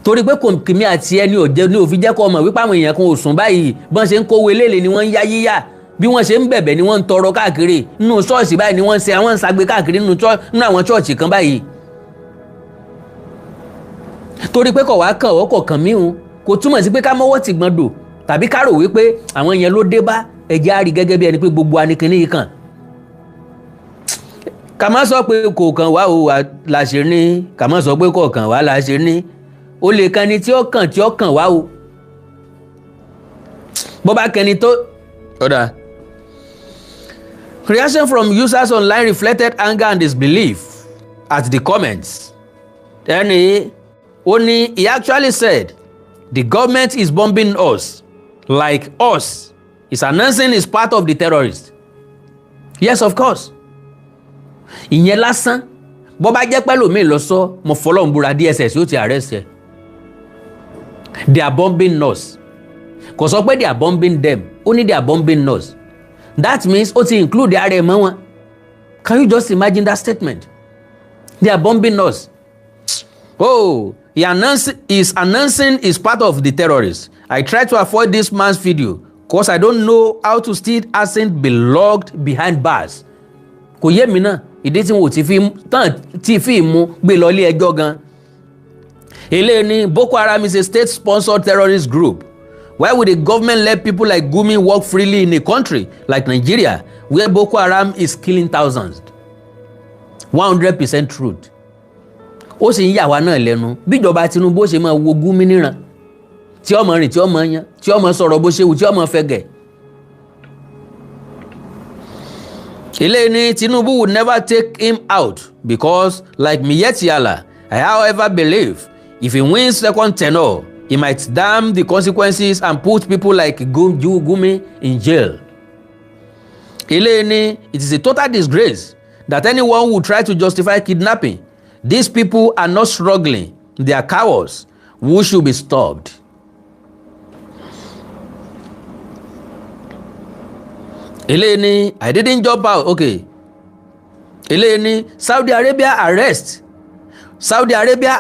Torí pé kìmí àti ẹni ò jẹ́ ní òfin jẹ́ kó mọ̀ wípé àwọn èèyàn kan ò sùn báyìí. Bọ́n ṣe ń kówó eléèlé ni wọ́n ń yá yíyá, bí wọ́n ṣe ń bẹ̀bẹ̀ ni wọ́n ń tọrọ káàkiri nínú ṣọ́ọ̀ṣì báyìí ni wọ́n ń ṣe àwọn ń sagbe káàkiri nínú àwọn ṣọ́ọ̀ṣì kan báyìí. Torí pé kò wá kàn ọ́, kò kàn mí o, kò túmọ̀ sí pé ká mọ́wọ́ tì gbọ́n dò tàbí ká rò wípé àwọn yẹn ló dé bá. Ẹjẹ́ á rí gẹ́gẹ́ bí ẹni pé gbogbo anikinní yìí kàn. Ká má sọ pé kò kàn wá o la ṣe ní, ká má sọ pé kò kàn wá la ṣe ní. Ó lè kan ni tí ó kàn, tí ó kàn wá o, bó bá kẹni tó. Ọ̀dà. Reaction from users online reflected anger and disbelief at the comments. Ẹni ó ní, "He actually said the government is bombing us like us is announcing is part of the terrorists." Yes, of course. Ìyẹn lásán, bó bá jẹ́ pẹ́lú mi lọ sọ, mo fọlọ́run búra, DSS yóò ti arrest ẹ. "They are bombing us." Kò sọ pé they are bombing them, ó ní they are bombing us. That means ó ti include ara ẹ̀ mọ́ wọn. Can you just imagine that statement? "They are bombing us." Oh, he is announcing is part of the terrorists. "I try to avoid this man's video 'cause I don't know how to still hasn't been locked behind bars. Kò yé mi náà ìdí tí wọn ò ti fi tán tí fi mú gbé lọ ilé ẹjọ́ gan. Eléyìí ní, "Boko Haram is a state-sponsored terrorist group. Why would the government let people like Gumi work freely in a country like Nigeria where Boko Haram is killing thousands?" 100% truth. Ó sì ń yà wá náà lẹ́nu bíjọba Tinubu ó ṣe máa wo Gumi níran, tí ọmọ rìn, tí ọmọ yan, tí ọmọ sọ̀rọ̀ bó ṣe wù, tí ọmọ fẹ́ gẹ̀. Eléyìí ní, "Tinubu would never take him out because like Miyetti Allah, I however believe if he wins second tenure, he might damn the consequences and put people like Gumi in jail." Eléyìí ní, "It is a total disgrace that anyone would try to justify kidnapping. These people are not struggling, they are cowards who should be stopped." Eléyìí ní, "I didn't jump out." Okay. Eléyìí ní, Saudi Arabia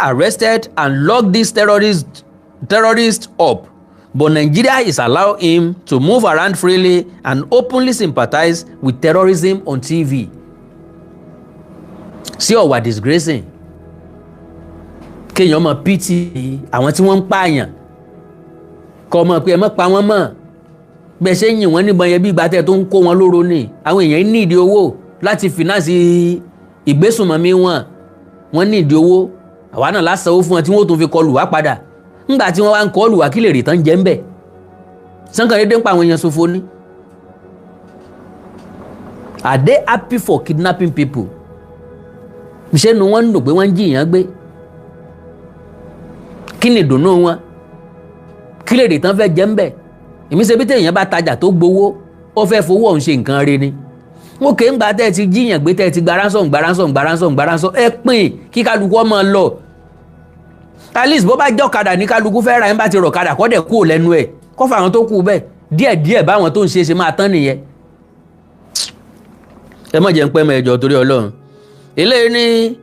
arrested and locked these terrorists up, but Nigeria is allowing him to move around freely and openly sympathize with terrorism on TV. Sí ọ̀wà disgracing kéèyàn mọ pt àwọn tí wọ́n ń pààyàn, kọ́ ọmọ pé ẹ má pa wọ́n mọ́, bẹ́ẹ̀ ṣe ń yìn wọ́n níbọn yẹn bí ìgbà tẹ́ tó ń kó wọn lóró ni. Àwọn èèyàn ní ìdí owó láti finance ìgbésùnmọ̀mí wọn, wọ́n ní ìdí owó. Àwa náà lásánwó fún wọn tí wọ́n tún fi kọlù wá padà. Ńgbà tí wọ́n wá ń kọlù wá, kí lè rí tán jẹ́ ń bẹ̀? Sànkàn dédé ń pa àwọn èèyàn ṣòfò ni. Are they happy for kidnapping people? Ṣé nu wọ́n ń dùn pé wọ́n ń jìyàn gbé? Kí ni ìdùnnú wọn? Kí lè rí tán fẹ́ jẹ́ ń bẹ̀? Èmi ṣe bí téèyàn bá tajà tó gbowó, ó fẹ́ fowó ọ̀hún ṣe nǹkan re ni. Wọn kì í gba tẹ́ ẹ ti jíyàn gbé, tẹ́ ẹ ti gba ransom, gba ransom, gba ransom, gba ransom, ẹ pín kí kálukú ọmọ lọ. At least bó bá jẹ́ ọ̀kadà ní kálukú fẹ́ ra, ẹ̀ ń bá ti rọ̀ kadà kọ́ dẹ̀ kú lẹ́nu ẹ̀, kọ́ fà àwọn tó kú bẹ́ẹ̀ díẹ̀ díẹ̀, báwọn tó ń ṣe ṣe máa tán nìyẹn. Ẹ má jẹ́ ń pẹ́ mọ́, ẹjọ́ torí Ọlọ́run. Eléyìí ní,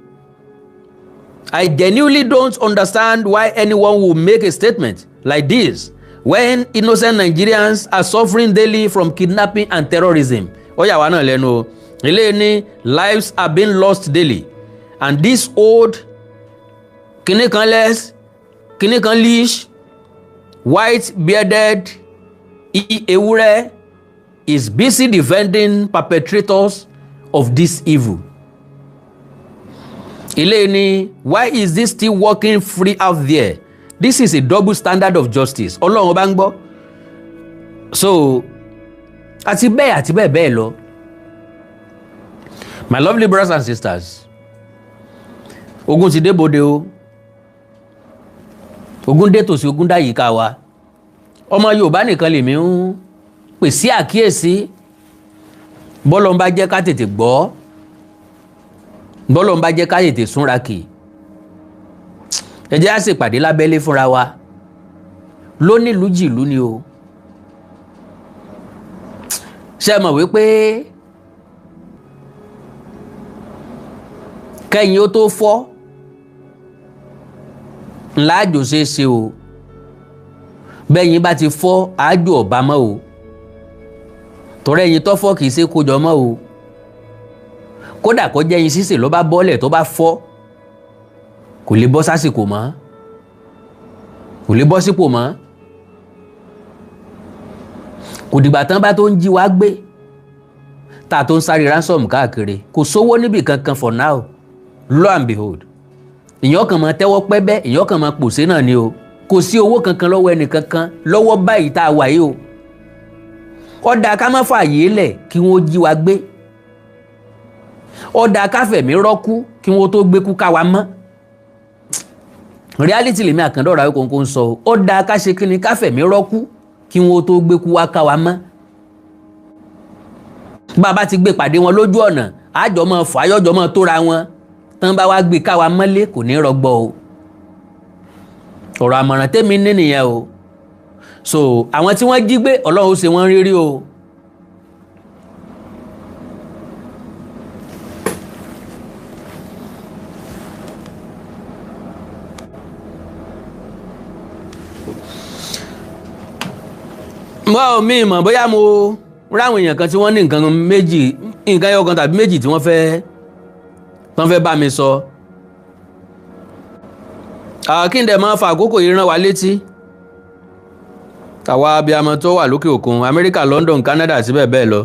"I genuinely don't understand why anyone would make a statement like this when innocent Nigerians are suffering daily from kidnapping and terrorism." Ó yà wá náà lẹ́nu o. Eléyìí ní, "Lives are being lost daily and this old kìnnìkan less kìnnìkan leash white bearded ewúrẹ́ is busy defending perpetrators of this evil." Eléyìí ní, "Why is this still working free out there? This is a double standard of justice." Ọlọ́run bá ń gbọ́. So àti bẹ́ẹ̀ àti bẹ́ẹ̀ bẹ́ẹ̀ lọ. My lovely brothers and sisters, ogun ti dé bòde o, ogun dé tòsí, ogun dá yìíká wa. Ọmọ Yorùbá nìkan lèmi ń pè sí àkíyèsí. Bọ́lọ̀ ń bá jẹ́ ká tètè gbọ́, bọ́lọ̀ ń bá jẹ́ ká tètè súnra kì, ẹ jẹ́ á ṣèpàdé lábẹ́lé fúnra wa lónílùú jìlú ni o. Ṣe mọ̀ wípé kẹ́yìn ó tó fọ́, Ńlá àjò ṣeé ṣe o. Bẹ́yìn bá ti fọ́, àjò ọ̀bá mọ́ o. Tọ́rẹ́ ẹyin tó fọ́ kì í ṣe kójọ mọ́ o. Kódà kó jẹ́ ẹyin sísè ló bá bọ́lẹ̀ tó bá fọ́, kò lè bọ́ sásìkò mọ́, kò lè bọ́ sípò mọ́. Kò dìgbà tán bá tó ń jí wa gbé tá a tó ń sáré ransom káàkiri. Kò sówó níbì kankan for now. Lo and behold, ìyàn kan máa tẹ́wọ́ pẹ́bẹ́, ìyàn kan máa pòṣé náà ni o. Kò sí owó kankan lọ́wọ́ ẹnì kankan lọ́wọ́ báyìí tá a wà yìí o. Ó dáa ká má fààyè lẹ̀ kí wọ́n jí wa gbé. Ó dáa ká fẹ̀mí rọ́kú kí wọ́n tó gbé kú ká wa mọ́. Reality lèmi àkàndọ̀rọ̀ àwọn kòńkò ń sọ o. Ó dáa ká ṣe kíni, ká fẹ̀mí rọ́kú kí wọ́n tó gbé kú wá ká wa mọ́. Bàbá ti gbé pàdé wọn lójú ọ̀nà, àjọ máa fà áyọ́jọ́ máa tóra wọn tán, bá wá gbé ká wa mọ́lé, kò ní rọgbọ o. Ọ̀rọ̀ àmọ̀ràn tèmi ní nìyẹn o. So àwọn tí wọ́n jí gbé, Ọlọ́run ṣe wọ́n rírí o. Mo mi mọ̀ bóyá mo ráwọn èèyàn kan tí wọ́n ní nǹkan méjì, nǹkan ẹyọ kan tàbí méjì tí wọ́n fẹ́ tán fẹ́ bá mi sọ. Kí n dẹ̀ máa fa àkókò yìí rán wa létí, àwa abiyamọ tó wà lókè òkun, Amẹ́ríkà, London, Canada àti bẹ́ẹ̀ bẹ́ẹ̀ lọ,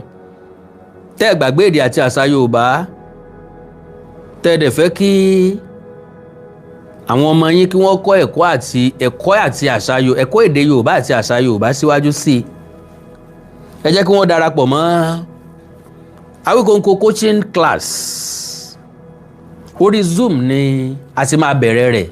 tẹ́ ẹ̀ gbàgbé èdè àti àṣà Yorùbá, tẹ́ ẹ dẹ̀ fẹ́ kí àwọn ọmọ yín kí wọ́n kọ́ ẹ̀kọ́ àti àṣà, ẹ̀kọ́ èdè Yorùbá àti àṣà Yorùbá síwájú sí i, ẹ jẹ́ kí wọ́n darapọ̀ mọ́ Awikonko coaching class. Orí Zoom ni a ti máa bẹ̀rẹ̀ rẹ̀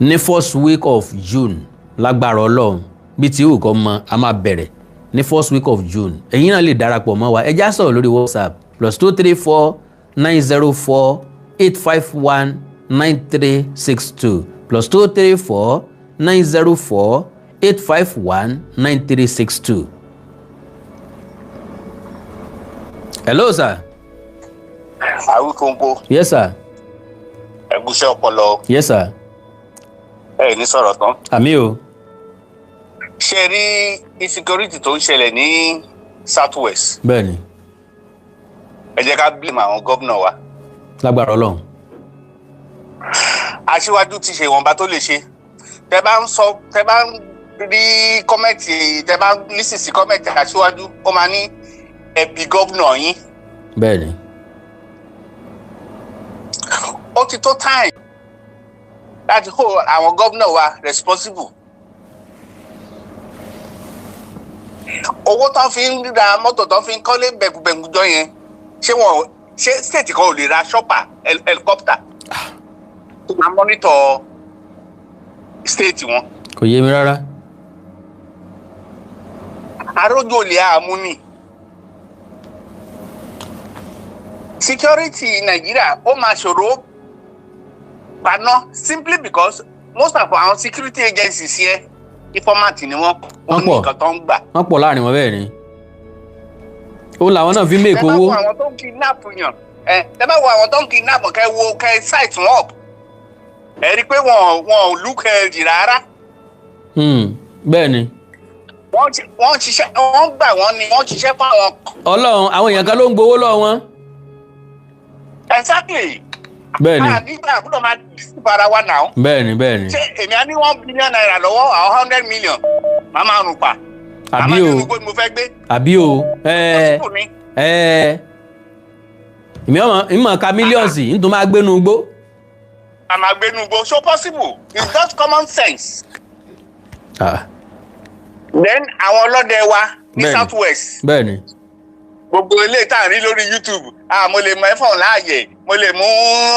ní first week of June. Lágbára Ọlọ́run, bí tí ìwù kan mọ, a máa bẹ̀rẹ̀ ní first week of June. Ẹ̀yin náà lè darapọ̀ mọ́ wa. Ẹ já sọ̀rọ̀ lórí WhatsApp, +234 904 851 9362, +234 904 851 9362. Hello, sir. Awikonko. Yes, sir. Ẹgúsẹ́ ọpọlọ. Yes, sir. Ẹ ní sọ̀rọ̀ tán. Àmín o. Ṣe rí insecurity tó ń ṣẹlẹ̀ ní South West? Bẹ́ẹ̀ni. Ẹ jẹ́ ká blame àwọn gómìnà wa. Lágbára Ọlọ́run. Aṣíwájú ti ṣe ìwọ̀nba tó lè ṣe. Tẹ bá ń sọ, tẹ bá ń rí comment, tẹ bá ń listen sí comment aṣíwájú, ó máa ní ẹbí gómìnà yín. Ó ti tó time láti hold àwọn gómìnà wa responsible. Owó tán fi ń ra mọ́tò, tán fi ń kọ́lé bẹ̀gùbẹ̀gù jọ yẹn, ṣé wọn, ṣé state kan ò lè ra chopper helicopter tó máa monitor state wọn? Kò yé mi rárá. Arójú olè àmú ni. Security Nàìjíríà, ó máa ṣòro paná simply because most of our security agencies yẹn, informant ni wọ́n. Wọ́n ní Wọ́n pọ̀. nǹkan tó ń gbà. Wọ́n pọ̀ láàrin wọn, bẹ́ẹ̀ ni ó làwọn náà fi ń Tẹ make bá owó. wo àwọn tó ń kidnap yàn, ẹ tẹ bá wo àwọn tó ń kidnap, kẹ wo, kẹ size wọn up, ẹ rí i pé wọn ò look healthy rárá. Bẹ́ẹ̀ ni. Wọ́n ṣiṣẹ́, wọ́n gbà wọ́n ni wọ́n ṣiṣẹ́ fún àwọn. Ọlọ́run, àwọn èèyàn kan ló ń gbowó lọ́wọ́ wọn. Exactly. Bẹ́ẹ̀ ni. Nígbà àbúrò máa deceive ara wa náà. Bẹ́ẹ̀ ni, bẹ́ẹ̀ ni. Ṣé èmi á ní ₦1 billion lọ́wọ́, àwọn 100 million, màá máa rùn pa? Àbí Màá o. máa nínú gbó ni mo fẹ́ gbé. Àbí o, ẹ Possible ni. ẹ ìmọ̀ ìmọ̀ ka millions nítorí máa gbénu gbó. Màá máa gbé inú gbó. So possible? It's just common sense. Ah, Then àwọn ọlọ́dẹ wa ní Bẹ́ẹ̀ni. South West, bẹ́ẹ̀ ni. Gbogbo eléyìí tá à ń rí lórí YouTube, ah, mo lè mú ẹfọ̀n láàyè, mo lè mú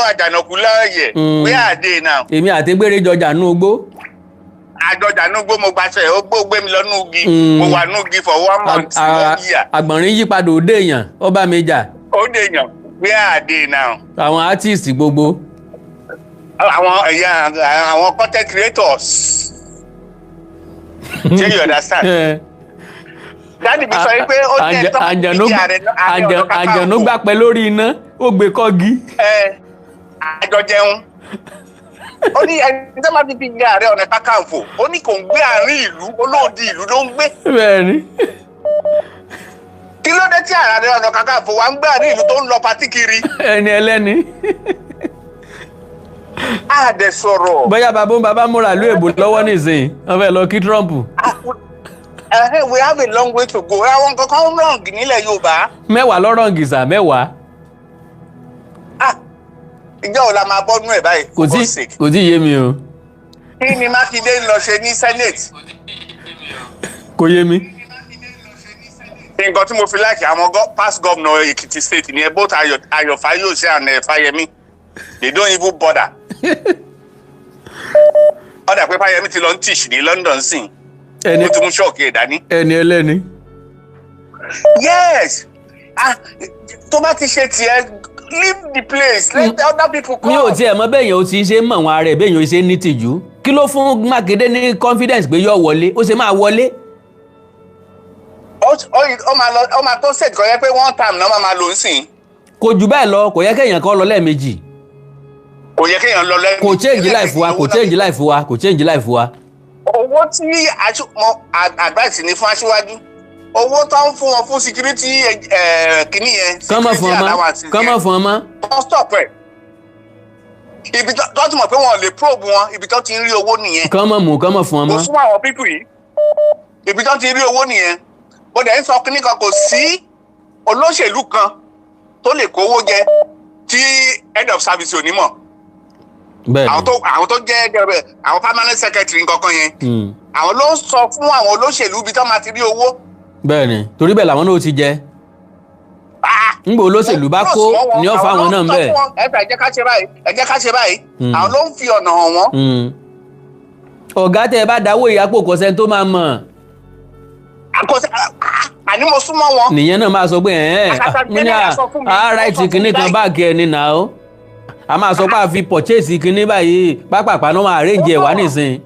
àjànàkú láàyè. Where are they now? Èmi àti gbére jọjà nú gbó. Àjọjà núgbó, mo gbaṣẹ, ó gbó gbé mi lọ núgi. Mo wà núgi for one month, one year. Àgbọ̀nrín yípadà òde èèyàn, ó bá mi jà. Ó dé yàn. Where are they now? Àwọn artist gbogbo. Àwọn ẹ̀yà, àwọn content creators, ṣé you understand? Daddy mi sọ pé ó ní ẹ̀tọ́ Àjànú ìdí Ààrẹ Ọ̀nà Kakanfò. Àjànú gbàpẹ́ lórí iná, ó gbé kọ́gi. Ẹ àjọ jẹun. Ó ní ẹni tó máa ti fi jẹ Ààrẹ Ọ̀nà Kakanfò, ó ní kò ń gbé àárín ìlú, olóòdì ìlú ló ń gbé. Bẹ́ẹ̀ ni. Kí ló dé tí Ààrẹ Ọ̀nà Kakanfò wa ń gbé àárín ìlú tó ń lọ party kiri? Ẹni ẹlẹ́ni. Á dẹ̀ sọ̀rọ̀. Bóyá bàbá ń bàbá múra ìlú èbó lọ́wọ́ nísìnyí, wọ́n fẹ́ lọ kí Trump. We have a long way to go. Àwọn kankan wrong nílẹ̀ Yorùbá. Mẹ́wàá lọ́rọ̀ gìsà mẹ́wàá. Ah, ìjọ wo la máa bọ́nú ẹ̀ báyìí? Kò For tí God's sake. Kò tí yé mi o. Kí ni Mákindé ń lọ ṣe ní Senate? Kò yé mi. Nǹkan tí mo fi like àwọn past governor Ekiti State ni ẹ, both Ayọ̀ Fáyọ̀ṣe and Fáyẹmí, they don't even bother. Ó dà pé Fáyẹmí ti lọ ń teach ní London sìn. Ẹni Ó ti mú ṣọ́ọ̀kì ẹ̀ dání. Ẹni ẹlẹ́ni. Yes, ah, tó bá ti ṣe tiẹ̀, leave the place, let the other people come. Mi ò tiẹ̀ mọ̀ bẹ́ẹ̀ yẹn, ó ti ṣe mọ̀ wọn ara ẹ̀ bẹ́ẹ̀ yẹn, ó ṣe ní tìjú. Kí ló fún Mákindé ní confidence pé yóò wọlé? Ó ṣe máa wọlé? Ó máa lọ, ó máa tó state kan yẹ pé one time náà máa lò ń sìn. Kò jù bẹ́ẹ̀ lọ, kò yẹ kéèyàn kan lọ lẹ́ẹ̀mejì. Kò yẹ kéèyàn lọ lẹ́ẹ̀mejì. Kò change life wa, kò change life wa, kò change life wa. Owó tí advice ní fún aṣíwájú, owó tó ń fún wọn fún security kìíní yẹn, Kán mọ̀ fún security ọmọ allowances kán mọ̀ yẹn, fún ọmọ. wọ́n stop ẹ̀. Ibi tó ti mọ̀ pé wọn ò lè probe wọn, ibi tó ti ń rí owó nìyẹn. Kán mọ̀ mú, kán mọ̀ fún Kò ọmọ. fún àwọn people yìí, ibi tó ti rí owó nìyẹn. Bó dẹ̀ ń sọ kíní kan, kò sí olóṣèlú kan tó lè kówó jẹ tí head of service ò ní mọ̀. Bẹ́ẹ̀ Àwọn ni. tó àwọn tó jẹ́ àwọn permanent secretary nǹkankan yẹn, àwọn ló ń sọ fún àwọn olóṣèlú ibi tó máa ti rí owó. Bẹ́ẹ̀ ni, torí bẹ́ẹ̀ làwọn náà ti jẹ. Ah! Ńgbà olóṣèlú bá kó ní ọ̀fà àwọn náà ń bẹ̀. Ẹ fẹ́, ẹ jẹ́ ká ṣe báyìí, ẹ jẹ́ ká ṣe báyìí. Àwọn ló ń fi ọ̀nà hàn wọ́n. Ọ̀gá, tẹ́ ẹ bá dáwọ́ ìyàpò, kọ̀sẹ́ tó máa mọ̀. Àkọsí àní mo súnmọ́ wọn. Nìyẹn náà máa sọ pé ẹ̀ẹ́n Àkàtà mo ní à general sọ fún mi, á ó right sọ fún mi kinní kan báyìí. Báàgì ẹ̀ ní nà ó a máa sọ pé a fi purchase kinní báyìí, pápápá náà máa arrange ẹ̀ wá nísìn.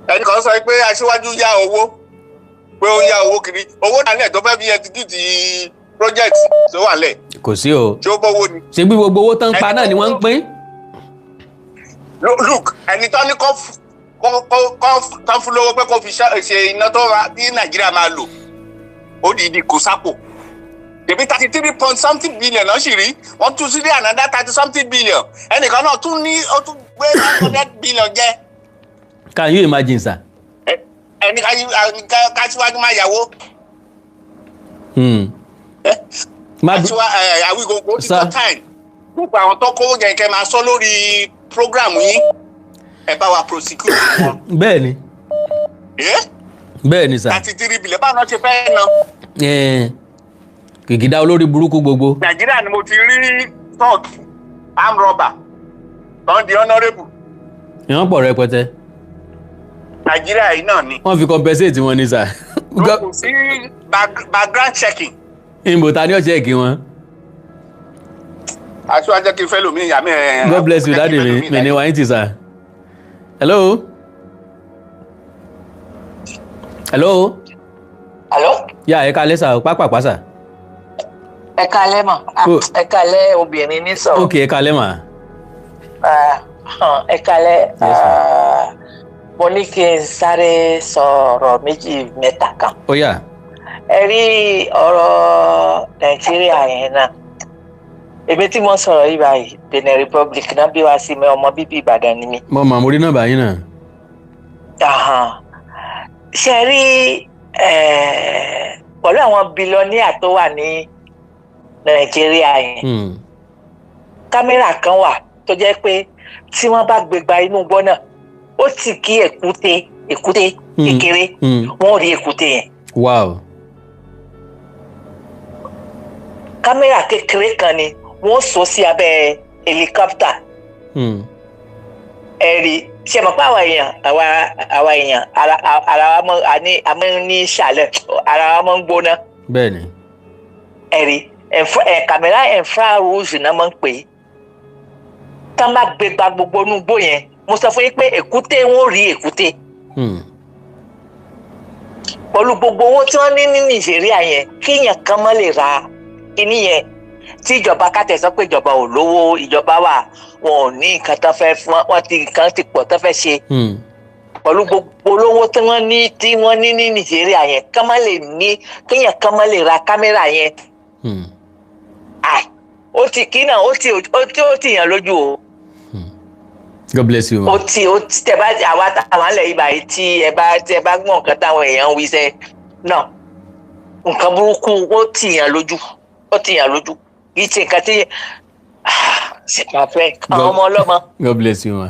Ẹnì kan sọ pé aṣíwájú yá owó, pé ó yá owó kiri, owó náà lẹ̀ tó fẹ́ fi execute project tó wà lẹ̀. Kò sí o. Tí ó bówó ni. Ṣé bí gbogbo owó tán pa náà ni wọ́n ń pín? Look, ẹni tó ní kó fún lówó pé kó fi ṣe iná tó ra tí Nàìjíríà máa lò, ó di ìdí kò sápò tèmi, 33 point something billion náà sì rí, wọ́n tún sí ní another thirty something billion. Ẹnìkan náà tún ní ó tún gbé 900 billion jẹ. Can you imagine, sir? Ẹni káṣíwájú máa yàwó. Má Káṣíwá Awikonko ti Sir. tó time. Gbogbo àwọn tó kówó jẹ, kẹ́ máa sọ lórí program yín, ẹ bá wa prosecute wọn. Bẹ́ẹ̀ ni. Bẹ́ẹ̀ ni, sir. 33 billion, báwo náà ṣe fẹ́ ná? Kìkìdá olórí burúkú gbogbo. Nàìjíríà ni mo ti rí thug, arm robber tó ń di honourable. Ìwọ́n pọ̀ rẹpẹtẹ. Nàìjíríà yìí náà ni. Wọ́n fi compensate wọn ni, sir. Kò sí background checking. Ìbò ta ni ọ̀ṣẹ́ kí wọn. Aṣíwájú, kí n fẹ́ lómi ìyá mi ẹ̀. God bless you, daddy mi. Mi ni wàá ti, sir. Hello, hello. Alo? Yà, ẹ káalẹ́ sir, pápápá, sir. Ẹ káalẹ́ mà. Ah, Oh. ẹ káalẹ́, obìnrin ní sọ̀rọ̀. Ok, ẹ káalẹ́ mà. Ah, hàn, ẹ káalẹ́. Yes, ma'am. Ah, mo ní kí n sáré sọ̀rọ̀ méjì mẹ́ta kan. Ó yá. Ẹ rí ọ̀rọ̀ Nàìjíríà yẹn náà. Èmi tí mo sọ̀rọ̀ yìí báyìí, Benin Republic náà bí wá sí mi, ọmọ bíbí Ìbàdàn ni mí. Mo mọ̀, mo rí nọ́mbà yín náà. Ahan. Ṣe rí pẹ̀lú àwọn billionaire tó wà ní Nàìjíríà yẹn, Camera kan wà tó jẹ́ pé tí wọ́n bá gbé gba inú igbó náà, ó sì kí èkúté, èkúté kékeré, wọ́n rí èkúté yẹn. Camera kékeré kan ni wọ́n sọ sí abẹ́ helicopter. Ẹ rí, ṣe mọ̀ pé àwa èèyàn, àwa èèyàn, ara wa mọ́ àní àmọ́ ní ìsàlẹ̀ ara wa mọ́ ń gbóná. Bẹ́ẹ̀ ni. Ẹ rí ẹ̀, camera infrarouge náà máa ń pè é. Tá má gbé gba gbogbo inú igbó yẹn, mo sọ fún yín pé èkúté, wọn ò rí èkúté. Pẹ̀lú gbogbo owó tí wọ́n ní ní Nàìjíríà yẹn, kíyàn kan mọ́ lè ra kíní yẹn. Tí ìjọba kátẹ sọ pé ìjọba ò lówó, ìjọba wà, wọn ò ní nǹkan tó fẹ́ fún wọn, ti nǹkan ti pọ̀ tó fẹ́ ṣe pẹ̀lú gbogbo olówó tí wọ́n ní ní Nàìjíríà yẹn, kán má lè ní, kéèyàn kán má lè ra kámẹ́rà yẹn. Ah, ó ti kí náà, ó ti yàn lójú o. God bless you, ma. Ó ti tẹ bá àwa táwọn alẹ́ yìí báyìí, tí ẹ bá gbọ́n nǹkan táwọn èèyàn ń wí sẹ́ náà, nǹkan burúkú, ó ti yàn lójú, ó ti yàn lójú. Kì í ṣe nǹkan tí ṣe máa fẹ́ àwọn ọmọ ọlọ́mọ. God bless you, ma.